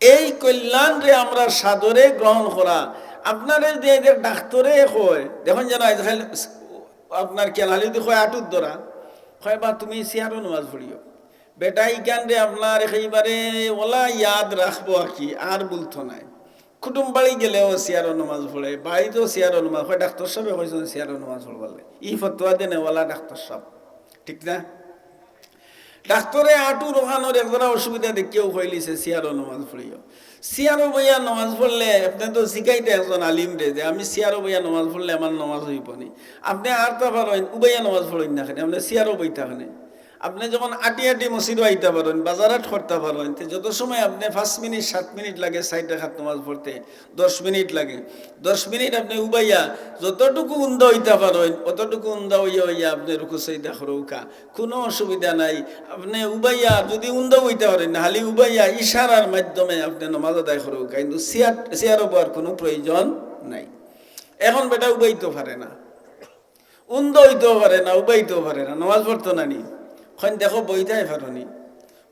এই কল্যাণরে আমরা সাদরে গ্রহণ করা। আপনারে যে, যে ডাক্তরে কয়, দেখইন যেন আজকাল আপনার খেয়াল হালি যদি কয় আটুর ধরা, কয়, "বা তুমি সিয়ারো নমাজ পড়িও।" বেটা ইখানরে আপনার একেবারে ওলা ইয়াদ রাখবো আর কি, আর ভুলতো নায়। কুটুম বাড়ি গেলেও সিয়ারো নমাজ পড়ে, বাড়িতেও সিয়ারো নমাজ পড়ে, ডাক্তর সাবে কইছইন সিয়ারো নমাজ পড়বার লাগি। ই ফতোয়া দেনেওয়ালা ডাক্তর সাব, ঠিক না? ডাক্তরে আটুর ওখানোর একজরা অসুবিধা দেখিয়াউ কইলিছে, "সিয়ারো নমাজ পড়িও।" সিয়ারো বইয়া নমাজ পড়লে, আপনে তো জিকাইতা একজন আলিমরে যে, "আমি সিয়ারো বইয়া নমাজ পড়লে আমার নমাজ অইবো নি?" আপনে আরতা পারইন, উবাইয়া নমাজ পড়ইন না কেনে, আপনে সিয়ারো বইতা কেনে? আপনে যখন আটি আটি মসজিদো আইতা পারইন, বাজার হাট করতা পারইন, তে যত সময় আপনে পাঁচ মিনিট, সাত মিনিট লাগে চাইর রাকাত নামাজ পড়তে, দশ মিনিট লাগে, দশ মিনিট আপনে উবাইয়া যতটুকু উন্দা অইতা পারইন, অতটুকু উন্দা অইয়া অইয়া আপনে রুকু সইজদা করউক্কা, কুনু অসুবিধা নাই। আপনে উবাইয়া যুদি উন্দা অইতা পারইন না, খালি উবাইয়া ইশারার মাধ্যমে আপনে নামাজ আদায় করউক্কা, কিন্তু চেয়ার, চেয়ারো বওয়ার কুনু প্রয়োজন নাই। এখন বেটা উবাইতো পারে না, উন্দা অইতেও পারে না, উবাইতেও পারে না, নামাজ পড়তো না নি। কইন, "দেখো, বইতায় পারো নি?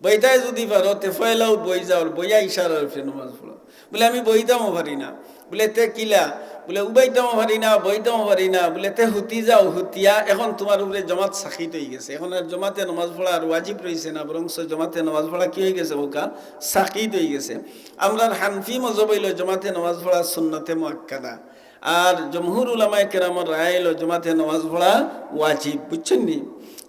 বইতায় যুদি পারো, তে পয়লাউ বই যাও, বইয়া ইশারার উপরে নামাজ পড়ো।" বুলে, "আমি বইতামও পারি না।" বুলে, "তে কিলা?" বুলে, "উবাইতামও পারি না, বইতামও পারি না।" বুলে, "তে হুতি যাও, হুতিয়া এখন তুমার উপরে জমাত সাকিত অইগেছে, এখন আর জমাতে নামাজ পড়া আর ওয়াজিব রইছে না, বরঞ্চ জমাতে নামাজ পড়া কি অইগেছে, কউক্কা, সাকিত অইগেছে।" আমরার হানফি মজহব অইলো জমাতে নামাজ পড়া সুন্নতে মুআক্কাদা। আর জমহুর উলামায়ে কেরামর রায় অইলো জমাতে নামাজ পড়া ওয়াজিব, বুঝছইন নি?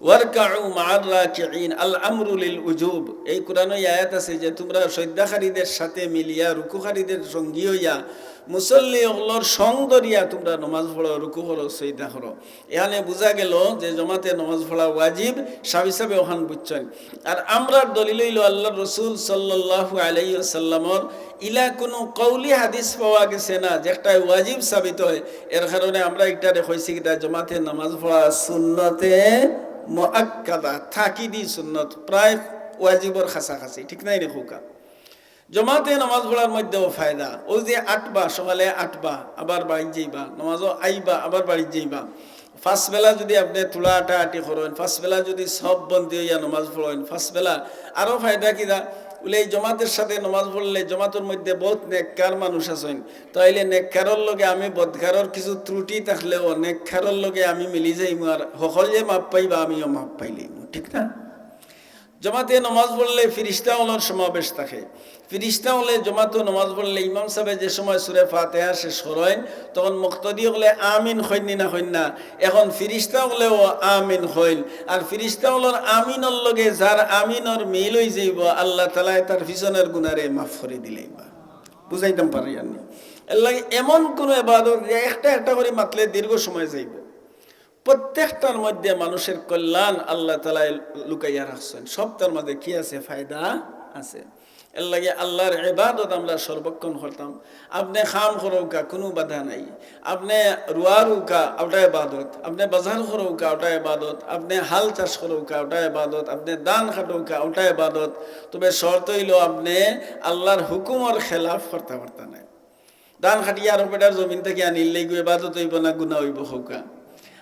"ওয়ারকাউ মাআর রাকিঈন, আল আমরু লিল উজুব।" এই কুরআনো আয়াত আছে যে, "তুমরা সইজদাকারীদের সাথে মিলিয়া, রুকুকারীদের সঙ্গী অইয়া, মুসল্লি অকলর সং ধরিয়া তুমরা নামাজ পড়ো, রুকু করো, সইজদা করো।" এখানে বুঝা গেলো যে জমাতে নামাজ পড়া ওয়াজিব, সাবি সাবে অখান বুঝছইন। আর আমরার দলিল অইলো আল্লার রসুল সাল্লাল্লাহু আলাইহি ওয়াসাল্লামর ইলা কুনু কওলি হাদিস পাওয়া গেছে না যেটায় ওয়াজিব সাবিত অয়। এর কারণে আমরা ইটারে কইছি কিতা, জমাতে নামাজ পড়া সুন্নতে মুআক্কাদা, তাকিদি সুন্নত, প্রায় ওয়াজিবর কাছাকাছি, ঠিক নায় নি কউক্কা? জমাতে নামাজ পড়ার মধ্যেও ফায়দা। অউ যে আটবা, সকালে আটবা, আবার বাড়িত যাইবা, নামাজও আইবা, আবার বাড়িত যাইবা। পাঁচ বেলা যুদি আপনে থুড়া আটাআটি করইন, পাঁচ বেলা যুদি সব বন্দি অইয়া নামাজ পড়ইন, পাঁচ বেলা আরো ফায়দা কিতা? বুলে, এই জমাতের সাথে নামাজ পড়লে জমাতর মধ্যে বউত নেককার মানুষ আছইন, তাইলে নেককারর লগে আমি বদকারর কিছু ত্রুটি থাকলেও নেককারর লগে আমি মিলি যাইমু, আর হকলে মাফ পাইবা, আমিও মাফ পাইলিমু, ঠিক না? জমাতে নামাজ পড়লে ফিরিস্তা অকলর সমাবেশ থাকে। ফিরিস্তা অকলে জমাতো নামাজ পড়লে ইমাম সাবে যে সময় সূরা ফাতিহা শেষ করইন, তখন মুক্তাদি অকলে আমিন কইন নি না কইন না? এখন ফিরিস্তা অকলেও আমিন কইন। আর ফিরিস্তা অকলর আমিনর লগে যার আমিনর মিল অইযাইবো, আল্লাহ তাআলায় তার পিছনর গুনারে মাফ করি দিলাইবা। বুঝাইতাম পারি আর নি। এর লাগি এমন কুনু ইবাদত যে একটা একটা করি মাতলে দীর্ঘ সময় যাইবো। প্রত্যেকটার মধ্যে মানুষের কল্যাণ আল্লাহ তাআলায় লুকাইয়া রাখছইন। সবটার মধ্যে কি আছে? ফায়দা আছে। এর লাগি আল্লার ইবাদত আমরা সর্বক্ষণ করতাম। আপনে কাম করউক্কা, কুনু বাধা নাই। আপনে রুয়া রুউক্কা, ওটা ইবাদত। আপনে বাজার করউক্কা, ওটা ইবাদত। আপনে হাল চাষ করউক্কা, ওটা ইবাদত। আপনে ধান কাটউক্কা, ওটা ইবাদত। তবে শর্ত অইলো আপনে আল্লার হুকুমর খেলাফ করতা পারতা নায়। ধান কাটিয়া আরক বেটার জমিন থাকি আনিলে ইগু ইবাদত অইবো না গুনা অইবো কউক্কা?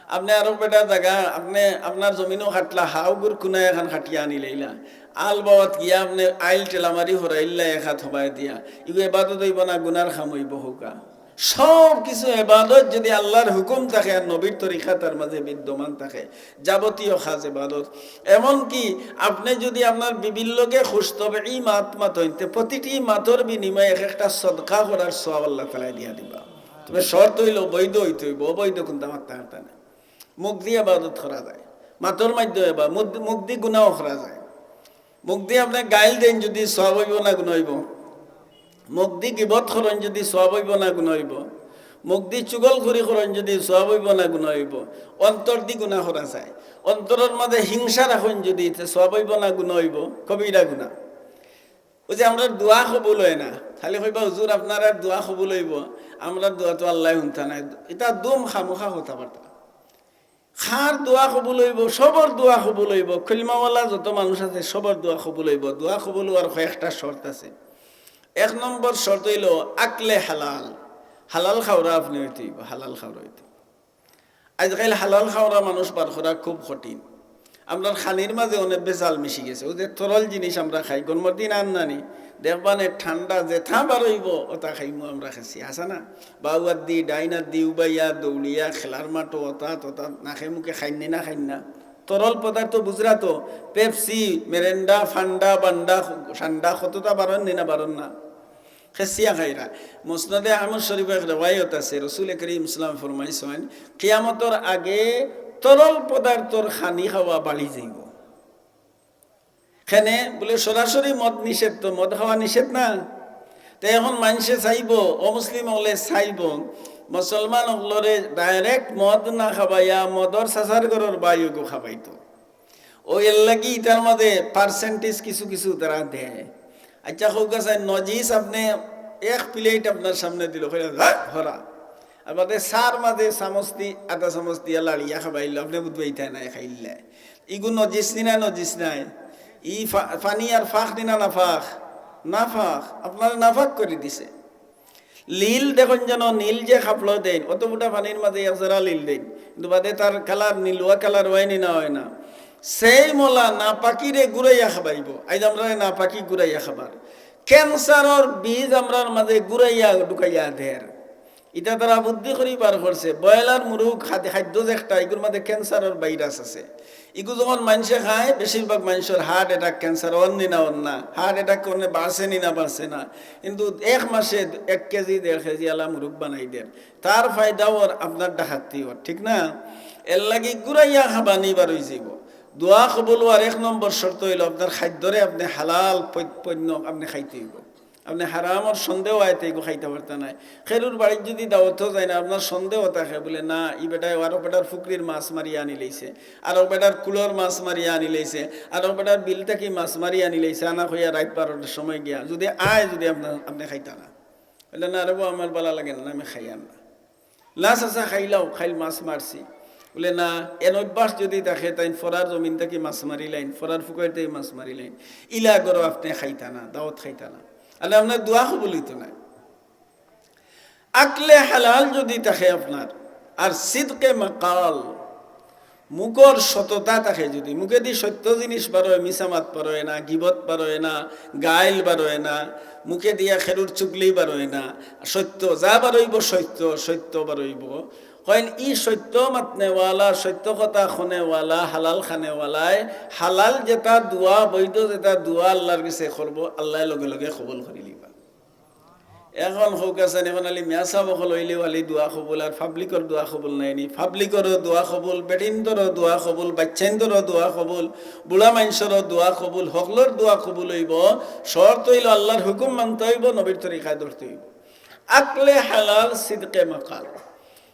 আপনে আরক বেটার জাগা, আপনে আপনার জমিনো কাটলা, হাউগুর কুনায় এখান কাটিয়া আনিলাইলা, আল বাওয়াত গিয়া আপনে আইল ঠেলামারি হরাইলা এক হাত হবায় দিয়া, ইগু ইবাদত অইবো না গুনার কাম অইবো কউক্কা? সব কিছু ইবাদত যুদি আল্লার হুকুম থাকে আর নবীর তরিকা তার মাঝে বিদ্যমান থাকে, যাবতীয় কাজ ইবাদত। এমনকি আপনে যুদি আপনার বিবির লগে খুশতবই মাত মাতইন, তে প্রতিটি মাতর বিনিময়ে এক একটা সদকা করার সওয়াব আল্লাহ তাআলায় দিয়া দিবা। তবে শর্ত অইলো বৈধ অইতে অইবো, অবৈধ কুন্তা মাততা পারতা নায়। মুখদি ইবাদত করা যায়, মাতর মাধ্যমে ইবা-, মুখ-, মুখদি গুনাও করা যায়। মুখদি আপনে গাইল দেইন যুদি সওয়াব অইবো না গুনা অইবো? মুখদি গিবত করইন যুদি সওয়াব অইবো না গুনা অইবো? মুখদি চুগলখুরি করইন যুদি সওয়াব অইবো না গুনা অইবো? অন্তরদি গুনা করা যায়। অন্তরর মাঝে হিংসা রাখইন যুদি, তে সওয়াব অইবো না গুনা অইবো? কবিরা গুনা। অউ যে আমরার দোয়া কবুল অয় না, খালি কইবা, "হুজুর, আপনারার দোয়া কবুল অইবো, আমরার দোয়া তো আল্লায় হুনতা নায়।" ইতা দুম খামোখা কথাবার্তা। কার দোয়া কবুল অইবো? সবর দোয়া কবুল অইবো। কলিমাওয়ালা যত মানুষ আছে, সবর দোয়া কবুল অইবো। দোয়া কবুল অওয়ার কয়েকটা শর্ত আছে। এক নম্বর শর্ত অইলো আকলে হালাল, হালাল খাওরা আপনে অইতে অইবো, হালাল খাওরা অইতে অইবো। আইজকাইল হালাল খাওরা মানুষ বার করা খুব কঠিন। আমরার খানির মাঝে অনেক ভেজাল মিশি গেছে। অউ যে তরল জিনিস আমরা খাই, গরমর দিন আর নানি, দেখবা নে ঠান্ডা যেতা বার অইবো, ওতা খাইমু আমরা, খাইছি, হাছা না? বাউ আত দি, ডাইন আত দি, উবাইয়া, দৌড়িয়া, খেলার মাঠো, ওতা, তোতা, নাকে মুখে খাইন নি না খাইন না? তরল পদার্থ বুঝরা তো, পেপসি, মেরেন্ডা, ফান্ডা, বান্ডা, ঠান্ডা, কততা বারইন নি না বারইন না? খেছিয়া খাইরা। মুসনাদে আহমদ শরীফো এক রেওয়ায়ত আছে, রসুল করিম সাল্লাল্লাহু আলাইহি ওয়াসাল্লাম ফরমাইছইন, কিয়ামতর আগে তরল পদার্থর খানি খাওয়া বাড়ি যাইবো। কেনে বুলে সরাসরি মদ নিষেধ, তো মদ খাওয়া নিষেধ না? তে এখন মানষে চাইবো, অমুসলিম অকলে চাইবো, মুসলমান অকলরে direct মদ না খাবাইয়া মদর চাচার ঘরর বাইগু খাবাইতো। ও এর লাগি ইটার মাঝে percentage কিছু কিছু তারা দেয়। আচ্ছা, কউক্কা চাই, নজিস আপনে এক plate আপনার সামনে দিল, কইলা, "হা, হরা।" আর বাদে সার মাঝে চামচ দি, আধা চামচ দিয়া লাড়িয়া খাবাইল, আপনে বুঝবা ইতা নাই খাইলা। ইগু নজিস নি না, নজিস নায়? ই ফা-, পানি আর ফাক নি না, নাফাক? নাফাক। আপনারে নাফাক করি দিছে। লীল দেখইন যেন, নীল যে কাপড় দেইন, অত ফুটা পানির মাঝে এক জরা লীল দেইন, কিন্তু বাদে তার colour নিলুয়া colour অয় নি না, অয় না? Same অলা নাপাকিরে গুড়াইয়া খাবাইবো। আইজ আমরারে নাপাকি গুড়াইয়া খাবার। Cancer-র বীজ আমরার মাঝে গুড়াইয়া ঢুকাইয়া দের। ইটা তারা বুদ্ধি করি বার করছে। Broiler মুরগ খাদ্য, খাদ্য যে একটা, ইগুর মাঝে cancer-র virus আছে। ইগু যখন মানষে খায়, বেশিরভাগ মানষর heart attack, cancer অর নি না, অর না, heart attack করলে বাড়ছে নি না, বাড়ছে না। কিন্তু এক মাসে এক কেজি, দেড় কেজি আলা মুরগ বানাই দের। তার ফায়দা অর, আপনার ডাকাতি অর, ঠিক না? এর লাগি গুড়াইয়া খাবানি বার অইযিবো। দোয়া কবুল অওয়ার এক নম্বর শর্ত অইলো আপনার খাদ্যরে আপনে হালাল পৈ-, পণ্য আপনে খাইতে অইবো। আপনে হারামর সন্দেহ আইতে এগু খাইতা পারতা নায়। খেরুর বাড়িত যুদি দাওয়াতো যাইন, আপনার সন্দেহ থাকে বুলে, "না, ই বেটায় আরক বেটার ফুকরির মাছ মারিয়া আনিলাইছে, আরক বেটার কুলর মাছ মারিয়া আনিলাইছে, আরক বেটার বিল থাকি মাছ মারিয়া আনিলাইছে, আনা কইয়া রাইত বারোটার সময় গিয়া। যুদি আয়, যুদি আপনার, আপনে খাইতা না।" বুলে, "না রে বা, আমার বালা লাগে না, আমি খাইয়ার না।" "না চাচা, খাইলাও, খাইল মাছ মারছি।" বুলে, "না, এন অভ্যাস যুদি থাকে, তাইন ফরার জমিন থাকি মাছ মারিলাইন, ফরার ফুকর থাকি মাছ মারিলাইন, ইলা গরো আপনে খাইতা না, দাওয়াত খাইতা না।" আরে আপনার দোয়া কবুল অইতো নায়। আকলে হালাল যুদি থাকে আপনার, আর সিদকে মাকাল, মুখর সততা থাকে যুদি, মুখেদি সত্য জিনিস বারয়, মিছা মাত বারয় না, গিবত বারয় না, গাইল বারয় না, মুখেদি খেরুর চুগলি বারয় না, সত্য যা বারইবো সত্য, সত্য বারইবো। কইন ই সত্য মাতনেওয়ালা, সত্য কথা কনেওয়ালা, হালাল খানেওয়ালায় হালাল যেটা দোয়া, বৈধ যেটা দোয়া আল্লার গেছে করবো, আল্লায় লগে লগে কবুল করিলিবা। এখন কউক্কা চাইন, এখন আলি মিয়া সাব অকল অইলেউ আলি দোয়া কবুল, আর পাবলিকর দোয়া কবুল নায় নি? পাবলিকরও দোয়া কবুল, বেটিন্তরও দোয়া কবুল, বাইচ্চাইন্তরও দোয়া কবুল, বুড়া মানষরও দোয়া কবুল, হকলর দোয়া কবুল অইবো। শর্ত অইলো আল্লার হুকুম মানতে অইবো, নবীর তরিকায় ধরতে অইবো। আকলে হালাল, সিদকে মাকাল।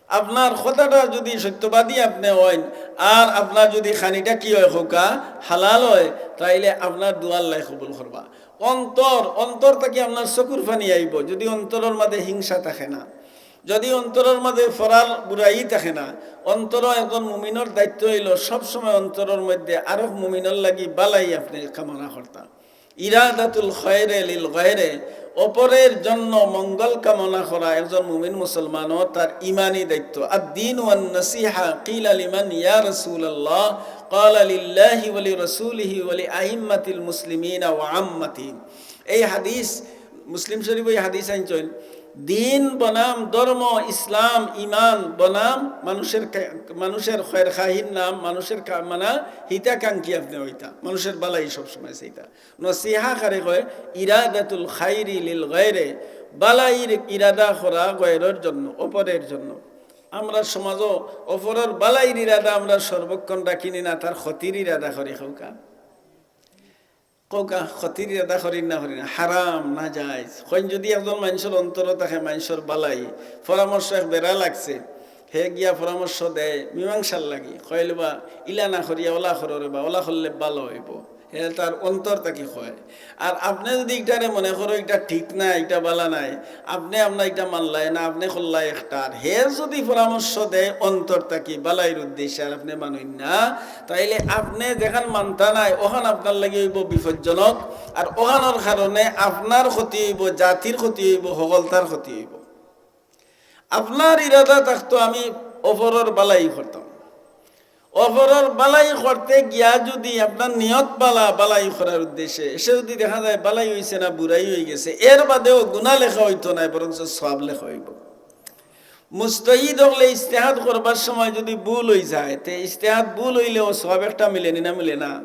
আপনার কথাটা যুদি সত্যবাদী আপনে অইন, আর আপনার যুদি খানিটা কি অয় কউক্কা, হালাল অয়, তাইলে আপনার দোয়া আল্লায় কবুল করবা। অন্তর, অন্তর থাকি আপনার চকুর পানি আইবো, যুদি অন্তরর মাঝে হিংসা থাকে না, যুদি অন্তরর মাঝে ফরার বুরাই থাকে না। অন্তর একজন মুমিনর দায়িত্ব অইলো সবসময় অন্তরর মধ্যে আরক মুমিনর লাগি বালাই আপনে কামনা করতা। ইরাদাতুল খায়রে লিল গায়রে, অপরের জন্য মঙ্গল কামনা করা একজন মুমিন মুসলমানর তার ইমানি দায়িত্ব। আদ-দীন ওয়ান নাসিহা, কিলা লিমান ইয়া রাসূলুল্লাহ, ক্বালা লিল্লাহি ওয়া লিরাসূলিহি ওয়া লিআইম্মাতিল মুসলিমিনা ওয়া আম্মাতিহিম। এই হাদিস, মুসলিম শরীফ এই হাদিস আনছইন, দিন বনাম ধর্ম, ইসলাম, ইমান বনাম মানুষের কা-, মানুষের খয়ের খাহির নাম, মানুষের কা-, মানা হিতাকাঙ্ক্ষী আপনে অইতা, মানুষের বালাই সবসময় চাইতা। নসিহা কারে কয়? ইরাদাতুল খাইরি লিল গায়রে, বালাইর ইরাদা করা গয়রর জন্য, অপরের জন্য। আমরা সমাজও অপরর বালাইর ইরাদা আমরা সর্বক্ষণ রাখি নি না, তার ক্ষতির ইরাদা করি কউক্কা। কউক্কা, ক্ষতির ইরাদা করি না, করি না, হারাম, নাজায়েজ। কইন যুদি একজন মানষর অন্তরো থাকে মানষর বালাই, পরামর্শ এক বেড়া লাগছে, হে গিয়া পরামর্শ দেয় মীমাংসার লাগি, কইল বা ইলা না করিয়া ওলা করো রে বা, ওলা করলে বালা অইবো। হে তার অন্তর থাকি কয়। আর আপনে যুদি ইটারে মনে করো ইটা ঠিক নায়, ইটা বালা নায়, আপনে আপনার ইটা মানলায় না, আপনে করলায় একটা, আর হে যুদি পরামর্শ দেয় অন্তর থাকি বালাইর উদ্দেশ্যে, আর আপনে মানইন না, তাইলে আপনে যেখান মানতা নায়, ওখান আপনার লাগি অইবো বিপজ্জনক, আর ওখানর কারণে আপনার ক্ষতি অইবো, জাতির ক্ষতি অইবো, হকলতার ক্ষতি অইবো। আপনার ইরাদা থাকতো আমি অপরর বালাই করতাম। অপরর বালাই করতে গিয়া যুদি আপনার নিয়ত বালা, বালাই করার উদ্দেশ্যে, এসে যুদি দেখা যায় বালাই অইছে না, বুরাই অইগেছে, এর বাদেও গুনা লেখা অইতো নায়, বরঞ্চ সওয়াব লেখা অইবো। মুজতাহিদ অকলে ইজতেহাদ করবার সময় যুদি ভুল অইযায়, তে ইজতেহাদ ভুল অইলেও সওয়াব একটা মিলে নি না, মিলে না?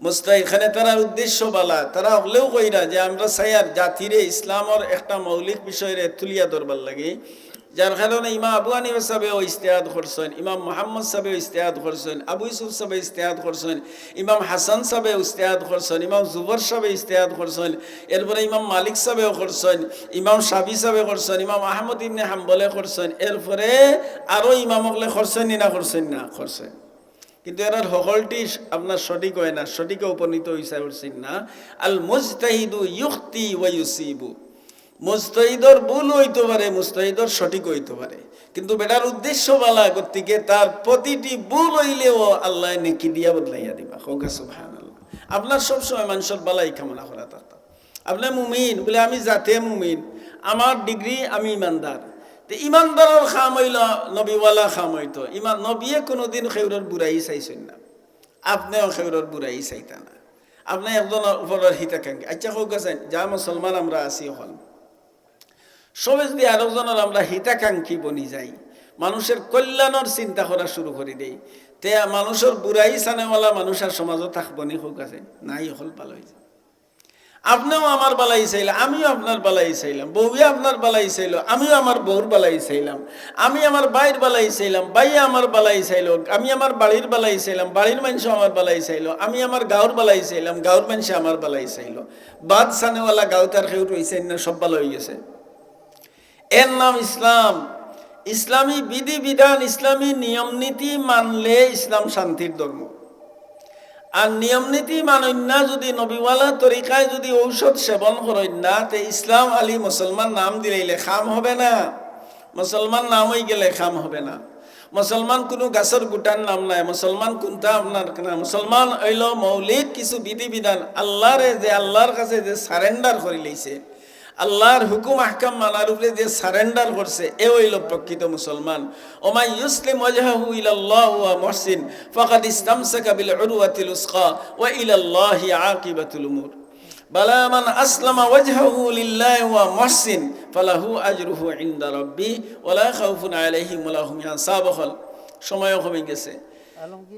মুজতাহিদ খানে তারার উদ্দেশ্য বালা, তারা অকলেউ কইরা যে আমরা চাইয়ার জাতিরে ইসলামর একটা মৌলিক বিষয়রে তুলিয়া ধরবার লাগি, যার কারণে ইমাম আবু হানিফা সাহেবেও ইজতেহাদ করছইন, ইমাম মুহাম্মদ সাহেবেও ইজতেহাদ করছইন, আবু ইউসুফ সাহেবে ইজতেহাদ করছইন, ইমাম হাসান সাহেবে ইজতেহাদ করছইন, ইমাম জুফর সাহেবে ইজতেহাদ করছইন, এরপরে ইমাম মালিক সাহেবেও করছইন, ইমাম শাফি সাহেবে করছইন, ইমাম আহমদ ইবনে হাম্বলে করছইন, এরপরে আরো ইমাম অকলে করছইন নি না করছইন না? করছইন। কিন্তু এরার হকলটি আপনার সঠিক অয় না, সঠিকে উপনীত অইতা পারছইন না। আল মুজতাহিদু ইউখতি ওয়া ইউসিবু। মুজতাহিদর ভুল অইতো পারে, মুজতাহিদর সঠিক অইতো পারে, কিন্তু বেটার উদ্দেশ্য ভালা, গতিকে তার প্রতিটি ভুল অইলেও আল্লায় নেকি দিয়া বদলাইয়া দিবা। কউক্কা সুবহানাল্লাহ। আপনার সবসময় মানষর ভালাই কামনা করা দরকার। আপনে মুমিন বুলে, "আমি জাতে মুমিন, আমার ডিগ্রি আমি ইমানদার।" তে ইমানদারর কাম অইলো নবীওয়ালা কাম অইতো। ইমান, নবিয়ে কুনুদিন কেউরর বুরাই চাইছইন না, আপনেও কেউরর বুরাই চাইতা না। আপনে একজনর উপরর হিতাকাঙ্ক্ষী। আইচ্ছা, কউক্কা চাইন, যা মুসলমান আমরা আছি অখন, সবে যুদি আরকজনর আমরা হিতাকাঙ্ক্ষী বনি যাই, মানষর কল্যাণর চিন্তা করা শুরু করি দেই, তে মানষর বুরাই চানেওয়ালা মানুষ আর সমাজো থাকবো নি? কউক্কা চাইন, নাই, অকল ভালা অইযাইবো। আপনেও আমার ভালাই চাইলা, আমিও আপনার ভালাই চাইলাম, বউয়ে আপনার ভালাই চাইলো, আমিও আমার বউর ভালাই চাইলাম, আমি আমার ভাইর ভালাই চাইলাম, ভাইয়ে আমার ভালাই চাইলো, আমি আমার বাড়ির ভালাই চাইলাম, বাড়ির মানষে আমার ভালাই চাইলো, আমি আমার গাঁওর ভালাই চাইলাম, গাঁওর মানষে আমার ভালাই চাইলো। বাদ চানেওয়ালা গাঁওত আর কেউ রইছইন না, সব ভালা অইগেছে। এর নাম ইসলাম। ইসলামী বিধিবিধান, ইসলামী নিয়ম নীতি মানলে ইসলাম শান্তির ধর্ম। আর নিয়ম নীতি মানইন না যুদি, নবীওয়ালা তরিকায় যুদি ঔষধ সেবন করইন না, তে ইসলাম আলী মুসলমান নাম দিলাইলে কাম হবে না। মুসলমান নাম অইগেলে কাম হবে না। মুসলমান কুনু গাছর গুটার নাম নায়, মুসলমান কুনতা আপনার না, মুসলমান অইলো মৌলিক কিছু বিধিবিধান, আল্লারে যে, আল্লার কাছে যে surrender করিলাইছে, আল্লার হুকুম আহকাম মানার উপরে যে surrender করছে, এ অইলো প্রকৃত মুসলমান। ওমান ইউসলিম ওয়াজহাহু ইলাল্লাহ ওয়া মুহসিন ফাকাদ ইস্তামসাকা বিল উরওয়াতিল উসকা ওয়া ইলাল্লাহি আকিবাতুল উমুর। বালা মান আসলামা ওয়াজহাহু লিল্লাহি ওয়া মুহসিন ফালাহু আজরুহু ইনদা রাব্বি ওয়া লা খাউফুন আলাইহিম ওয়া লা হুম ইয়াহজানুন। সময় কমে গেছে।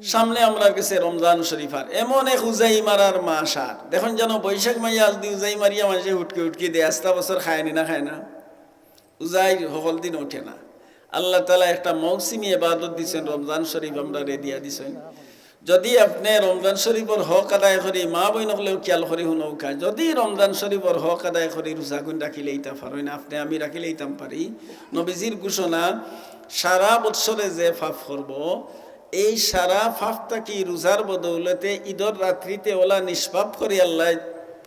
সামনে আমরার গেছে রমজান শরীফ, আর এমন এক উজাই মারার মাস। আর দেখইন যেন বৈশাখ মাইয়া আজ দি উজাই মারিয়া মানষে হুটকি হুটকি দেয়, আস্তা বছর খায়নি না খায় না? উজাই হকল দিন উঠে না। আল্লাহ তাআলা একটা মৌসুমি ইবাদত দিছইন, রমজান শরীফ আমরারে দিয়া দিছইন। যুদি আপনে রমজান শরীফর হক আদায় করি, মা বইন অকলেও খিয়াল করি হুনউক্কা, যুদি রমজান শরীফর হক আদায় করি রোজাগুন রাখিলাইতা পারইন, আপনে আমি রাখিলাইতাম পারি, নবীজির ঘোষণা, সারা বৎসরে যে পাপ করবো, এই সারা পাপ থাকি রোজার বদৌলতে ইদর রাত্রিতে অলা নিষ্পাপ করি আল্লায়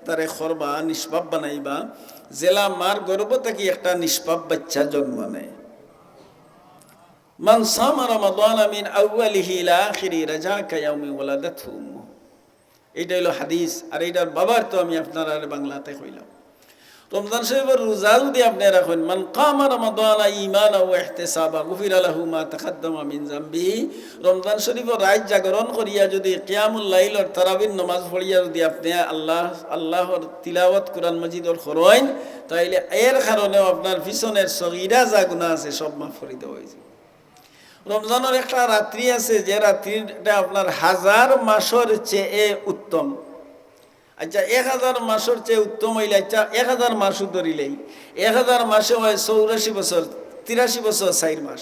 তারে করবা, নিষ্পাপ বানাইবা, যেলা মার গর্ভ থাকি একটা নিষ্পাপ বাইচ্চা জন্ম নেয়। মান সামা রমাদানা মিন আউয়ালিহি ইলা আখিরি রাজা কায়াউমি ওয়ালাদাতহু উম্মুহু। এইটা অইলো হাদিস, আর এইটার বাবার তো আমি আপনারারে বাংলাতে কইলাম। রমজান শরীফর রোজা যুদি আপনে রাখইন, মান কামা রমাদানা ঈমানাও ওয়া ইহতিসাবা গুফিরা লাহু মা তাকাদ্দামা মিন যামবিহি, রমজান শরীফর রাইত জাগরণ করিয়া যুদি কিয়ামুল লাইলর তারাবির নমাজ পড়িয়া যুদি আপনে আল্লাহ, আল্লাহর তিলাওয়াত কুরআন মজিদর করইন, তাইলে এর কারণেও আপনার পিছনের সগীরা যা গুনাহ আছে সব মাফ করি দেওয়া অইযায়। রমজানর একটা রাত্রি আছে, যে রাত্রিটা আপনার হাজার মাসর চেয়ে উত্তম। আইচ্ছা, এক হাজার মাসর চেয়ে উত্তম অইলে, আইচ্ছা, এক হাজার মাসও ধরিলেই, এক হাজার মাসে অয় চৌরাশি বছর, তিরাশি বছর চাইর মাস।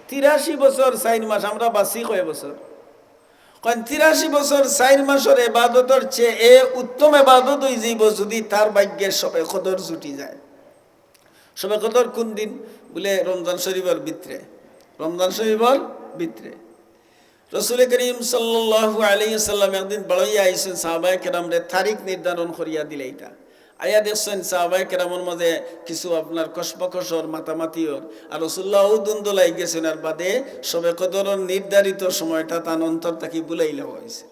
তিরাশি বছর চাইর মাস, আমরা বাঁচি কয় বছর? কইন, তিরাশি বছর চাইর মাসর এবাদতর চেয়ে উত্তম এবাদত অইযাইবো যুদি তার ভাগ্যে শবে কদর জুটি যায়। শবে কদর কুন দিন? বুলে, রমজান শরীফর ভিতরে। রমজান শরীফর ভিতরে। রসুলে করিম সাল্লাল্লাহু আলাইহি ওয়াসাল্লাম একদিন বারইয়া আইছইন, সাহাবায়ে কেরামরে তারিখ নির্ধারণ করিয়া দিলাইতা। আইয়া দেখছইন সাহাবায়ে কেরামর মাঝে কিছু আপনার কসবাকসর মাতামাতি অর, আর রসুল্লাহ অউ ধুন্দুলাই গেছইন, আর বাদে শবে কদরর নির্ধারিত সময়টা তান অন্তর থাকি ভুলাইলাওয়া অইছে।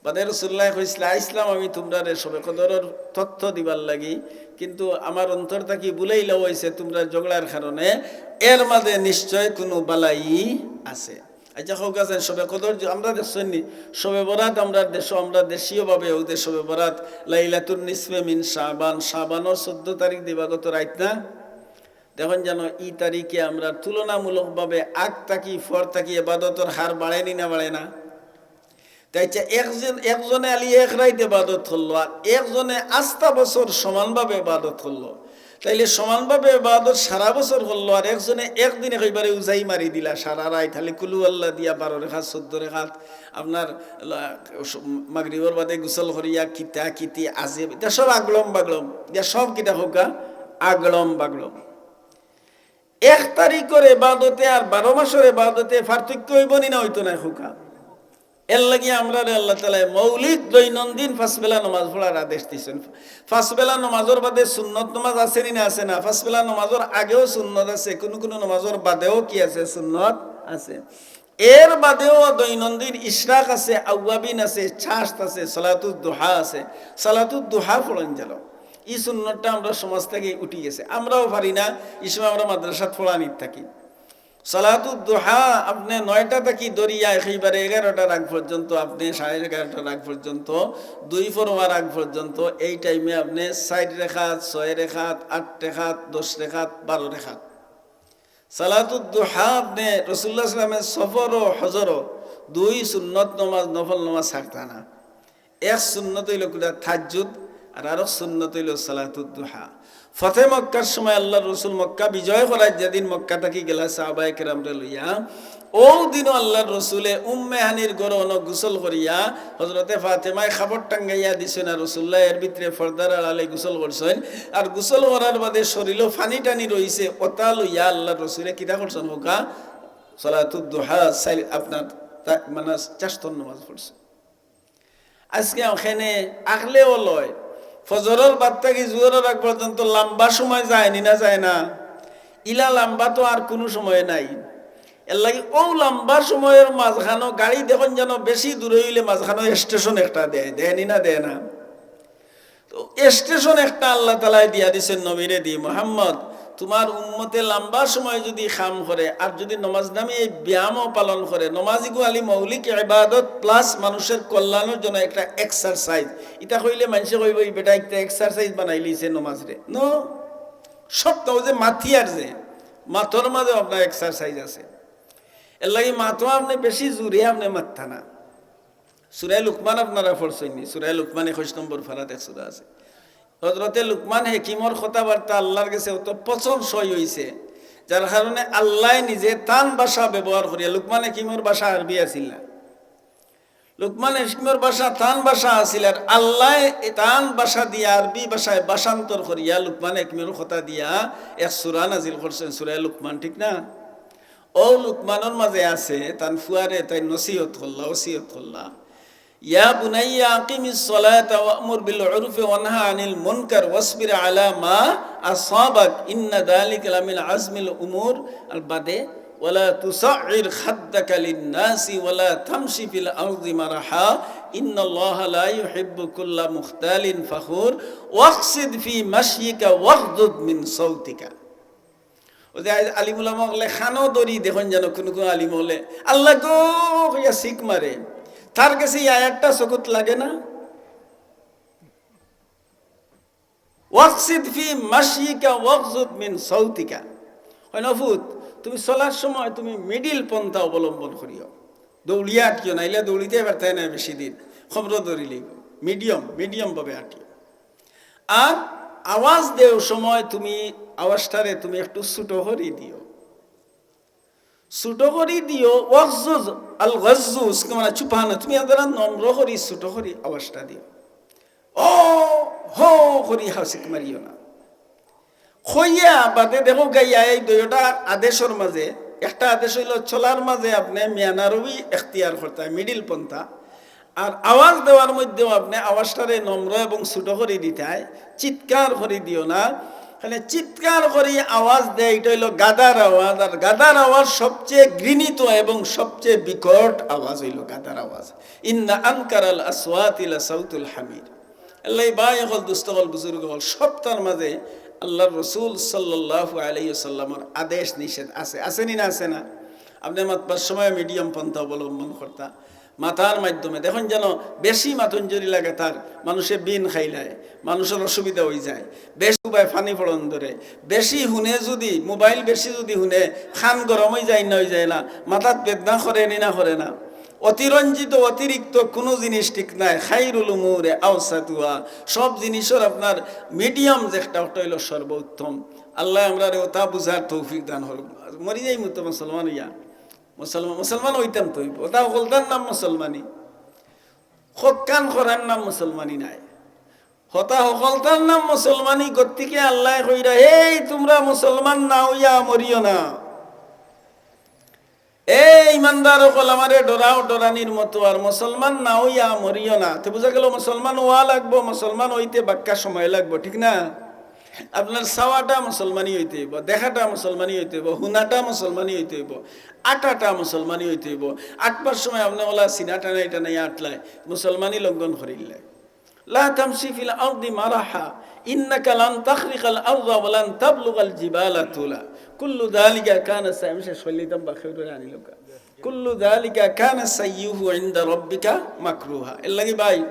বাদে রসুল্লায় কইছলা, "আইছলাম আমি তুমরারে শবে কদরর তথ্য দিবার লাগি, কিন্তু আমার অন্তর থাকি ভুলাইলাওয়া অইছে, তুমরার ঝগড়ার কারণে, এর মাঝে নিশ্চয় কুনু বালাই আছে।" আইচ্ছা, কউক্কা চাইন, শবে কদর যে আমরা দেখছইন নি, শবে বরাত আমরার দেশো, আমরা দেশীয়ভাবে অউ যে শবে বরাত, লাইলাতুন নিসফে মিন শাবান, শাবানর চৌদ্দ তারিখ দিবাগত রাইত না? দেখইন যেন ই তারিখে আমরা তুলনামূলকভাবে আগ থাকি পর থাকি এবাদতর হার বাড়ে নি না বাড়ে না? তে আইচ্ছা, একজন, একজনে আলি এক রাইত এবাদত করলো, আর একজনে আস্তা বছর সমানভাবে এবাদত করলো। তাইলে সমানভাবে এবাদত সারা বছর করলো, আর একজনে একদিনে কইবারে উজাই মারি দিলা সারা রাইত, খালি কুলু আল্লাহ দিয়া বারো রেকাত, চৌদ্দ রেকাত, আপনার লা-, মাগরিবর বাদে গোসল করিয়া কিতা কিতি আজে, ইতা সব আগলম বাগলম, ইতা সব কিতা কউক্কা আগলম বাগলম। এক তারিখর এবাদতে আর বারো মাসর এবাদতে পার্থক্য অইবো নি না অইতো নায় কউক্কা? এরলাগি আমরারে আল্লাহ তাআলায় মৌলিক দৈনন্দিন পাঁচ বেলা নমাজ পড়ার আদেশ দিছইন। পাঁচ বেলা নমাজর বাদে সুন্নত নমাজ আছে নি না আছে না? পাঁচ বেলা নমাজর আগেও সুন্নত আছে, কুনু কুনু নমাজর বাদেও কি আছে? সুন্নত আছে। এর বাদেও দৈনন্দিন ইশরাক আছে, আউয়াবিন আছে, চাশত আছে, সালাতুদ দুহা আছে। সালাতুদ দুহা পড়ইন যেন। ই সুন্নতটা আমরার সমাজ থাকি উঠি গেছে, আমরাও পারি না। ই সময় আমরা মাদ্রাসাত পড়ানিত থাকি। সালাতুদ দুহা আপনে নয়টা থাকি ধরিয়া একেবারে এগারোটার আগ পর্যন্ত, আপনে সাড়ে এগারোটার আগ পর্যন্ত, দুই পর অওয়ার আগ পর্যন্ত, এই টাইমে আপনে চাইর রেখাত, ছয় রেখাত, আট রেখাত, দশ রেখাত, বারো রেখাত। সালাতুদ দুহা আপনে রাসূলুল্লাহ সাল্লাল্লাহু আলাইহি ওয়াসাল্লামে সফরো হজরো দুই সুন্নত নমাজ, নফল নমাজ ছাড়তা না। এক সুন্নত অইলো কুনটা? তাহাজ্জুদ। আর আরক সুন্নত অইলো সালাতুদ দুহা। ফতে মক্কার সময় আল্লাহর রসুল মক্কা বিজয় করার যেদিন মক্কা থাকি গেলা সাহাবায়ে কেরামরে লইয়া, অউ দিনও আল্লাহর রসুলে উম্মে হানির ঘরো অনো গোসল করিয়া হজরতে ফাতেমায় কাপড় টাঙ্গাইয়া দিছইন, আর রসুল্লাহ এর ভিতরে পর্দার আড়ালে গোসল করছইন। আর গোসল করার বাদে শরীলো পানি টানি রইছে, অতা লইয়া আল্লাহর রসুলে কিতা করছইন কউক্কা? সালাতুদ দুহা, সাইল-, আপনার তা-, মানে চাশতর নমাজ পড়ছইন। আজকে অখানে আখলেও লয়, ফজরর বাদ থাকি জোহরর আগ পর্যন্ত লম্বা সময় যায় নি না যায় না? ইলা লম্বা তো আর কুনু সময় নাই। এরলাগি অউ লম্বা সময়র মাঝখানো গাড়ি দেখইন যেন বেশি দূরে অইলে মাঝখানো স্টেশন একটা দেয়, দেয় নি না দেয় না? তো স্টেশন একটা আল্লাহ তাআলায় দিয়া দিছইন নবীরে দি, "মুহাম্মদ, তুমার উম্মতে লম্বা সময় যুদি কাম করে আর যুদি নমাজ নামি এই ব্যায়ামও পালন করে, নমাজ ইগু খালি মৌলিক ইবাদত plus মানুষের কল্যাণর জন্য একটা exercise।" ইতা কইলে মানষে কইবো, "ই বেটা একটা exercise বানাইলিছে নমাজরে।" No, সব তো অউ যে মাতিয়ার যে, মাতর মাঝেও আপনার exercise আছে। এরলাগি মাতো আপনে বেশি জোরে আপনে মাততা না। সূরা লুকমান আপনারা পড়ছইন নি? সূরা লুকমান একুশ নম্বর পারাত এক সূরা আছে। হযরতে লুকমান হাকিমর কথাবার্তা আল্লাহর গেছে অত পছন্দসই অইছে, যার কারণে আল্লায় নিজে তান ভাষা ব্যবহার করিয়া, লুকমান হাকিমর ভাষা আরবি আছিল না, লুকমান হাকিমর ভাষা তান ভাষা আছিল, আর আল্লায় তান ভাষা দিয়া আরবি ভাষায় ভাষান্তর করিয়া লুকমান হাকিমর কথা দিয়া এক সূরা নাজিল করছইন, সূরা লুকমান, ঠিক না? অউ লুকমানর মাঝে আছে, তান ফুয়ারে তাইন নসিহত করলা, ওসিয়ত করলা, "ইয়া বুনাইয়া আকিমিস সালাতা ওয়া'মুর বিল উরফি ওয়ানহা আনিল মুনকার ওয়াসবির আলা মা আসাবাক, ইন্না যালিকা লামিন আজমিল উমুর।" আর বাদে, "ওয়ালা তুসাইর খাদ্দাকা লিন্নাসি ওয়ালা তামশি ফিল আরদি মারাহা, ইন্নাল্লাহা লা ইউহিব্বু কুল্লা মুখতালিন ফাখুর, ওয়াকসিদ ফি মাশয়িকা ওয়াগদুদ মিন সাউতিকা।" অউ যে আলিম উলামা অকলে কানো ধরি দেখইন যেন কুনু কুনু আলিম অকলে "আল্লাহ গো" কইয়া চিক মারে, তার গেছে ই আয়াতটা চকুত লাগে না? "ওয়াকসিদ ফি মাশয়িকা ওয়াগদুদ মিন সাউতিকা।" কইন, "ও ফুত, তুমি চলার সময় তুমি middle পন্থা অবলম্বন করিও, দৌড়িয়া আটিও না, ইলা দৌড়িতে পারতায় না বেশি দিন, খবর ধরিলিবো, medium, medium ভাবে আটিও।" আর আওয়াজ দেও সময় তুমি আওয়াজটারে তুমি একটু ছোট করি দিও, ছোট করি দিও। ওয়াগজুজ, আল গজ্জু, উসকে মানে চুপানা, তুমি এদারা নম্র করি ছোট করি আওয়াজটা দিও। ও হো করি হাসিক মারিও না। কইয়া বাদে দেখো গাইয়া এই দুইটা আদেশর মাঝে, একটা আদেশ অইলো চলার মাঝে আপনে মিয়ানারবি এখতিয়ার করতায়, middle পন্থা, আর আওয়াজ দেওয়ার মধ্যেও আপনে আওয়াজটারে নম্র এবং ছোট করি দিতায়, চিৎকার করি দিও না। খালি চিৎকার করি আওয়াজ দেয়, ইটা অইলো গাধার আওয়াজ, আর গাধার আওয়াজ সবচেয়ে ঘৃণিত এবং সবচেয়ে বিকট আওয়াজ অইলো গাধার আওয়াজ। ইন্না আনকারাল আসওয়াতি লাসাউতুল হামির। এরলাগি ভাই অকল, দুস্ত অকল, বুজুর্গ অকল, সবতার মাঝে আল্লাহর রসুল সাল্লাল্লাহু আলাইহি ওয়াসাল্লামর আদেশ নিষেধ আছে, আছে নি না আছে না? আপনে মাতবার সময় medium পন্থা অবলম্বন করতা, মাতার মাধ্যমে। দেখইন যেন বেশি মাতইন যদি লাগাতার, মানুষে বিন খাইলায়, মানুষর অসুবিধা অইযায়, বেশি উবায় পানি পড়ন ধরে, বেশি হুনে যদি, mobile বেশি যদি হুনে, কান গরম অইযায় না অইযায় না, মাথাত বেদনা করে নি না করে না। অতিরঞ্জিত, অতিরিক্ত কুনু জিনিস ঠিক নায়। খাইরুল উমুরে আওসাতুহা, সব জিনিসর আপনার medium যেটা, ওটা অইলো সর্বোত্তম। আল্লায় আমরারে ওটা বুঝার তৌফিক দান করুক। মরি যাইমু তো মুসলমান অইয়া, মুসলমান, মুসলমান অইতাম তো অইবো, ওটা হকলতার নাম মুসলমানি, হক্কান করার নাম মুসলমানি নায়। হতা হকলতার নাম মুসলমানি। গতিকে আল্লায় কইরা, "এই তুমরা মুসলমান না অইয়া মরিও না।" এ ইমানদার অকল, আমারে ডরাও ডরানির মতো, আর মুসলমান না অইয়া মরিও না। তে বুঝা গেল মুসলমান অওয়া লাগবো, মুসলমান অইতে বাক্কা সময় লাগবো, ঠিক না? আপনার চাওয়াটা মুসলমানি অইতে অইবো, দেখাটা মুসলমানি অইতে অইবো, হুনাটা মুসলমানি অইতে অইবো, আটাটা মুসলমানি অইতে অইবো। আটবার সময় আপনে অলা সিনা টানাই টানাই আটলায়, মুসলমানি লঙ্ঘন করিলায়। لا تمش في الأرض مرحا إنك لن تخرق الأرض ولن تبلغ الجبال طولا كل ذلك كان سيئه। আমি শেষ করিলিতাম, বাকি অইলে আনিলাউক্কা। كل ذلك كان سيئه عند ربك مكروها। এর লাগি ভাই,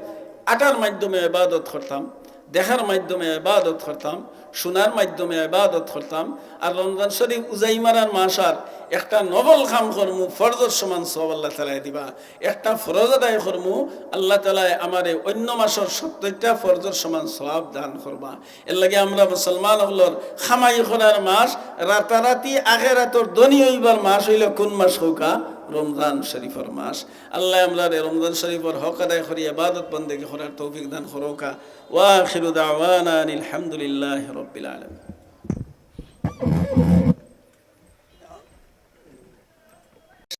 আটার মাধ্যমে ইবাদত করতাম, দেখার মাধ্যমে ইবাদত করতাম, শোনার মাধ্যমে ইবাদত করতাম। আর রমজান শরীফ উজাই মারার মাস, আর একটা নফল কাম করমু, ফরজর সমান সওয়াব আল্লাহ তাআলায় দিবা। একটা ফরজ আদায় করমু, আল্লাহ তাআলায় আমারে অন্য মাসর সত্তইরটা ফরজর সমান সওয়াব দান করবা। এর লাগি আমরা মুসলমান অকলর কামাই করার মাস, রাতারাতি আখেরাতর ধনী অইবার মাস অইলো কোন মাস কউক্কা? রমজান শরীফর মাস। আল্লায় আমরারে রমজান শরীফর হক আদায় করি ইবাদত বন্দেগি করার তৌফিক দান করউক্কা। وآخر دعوانا أن الحمد لله رب العالمين।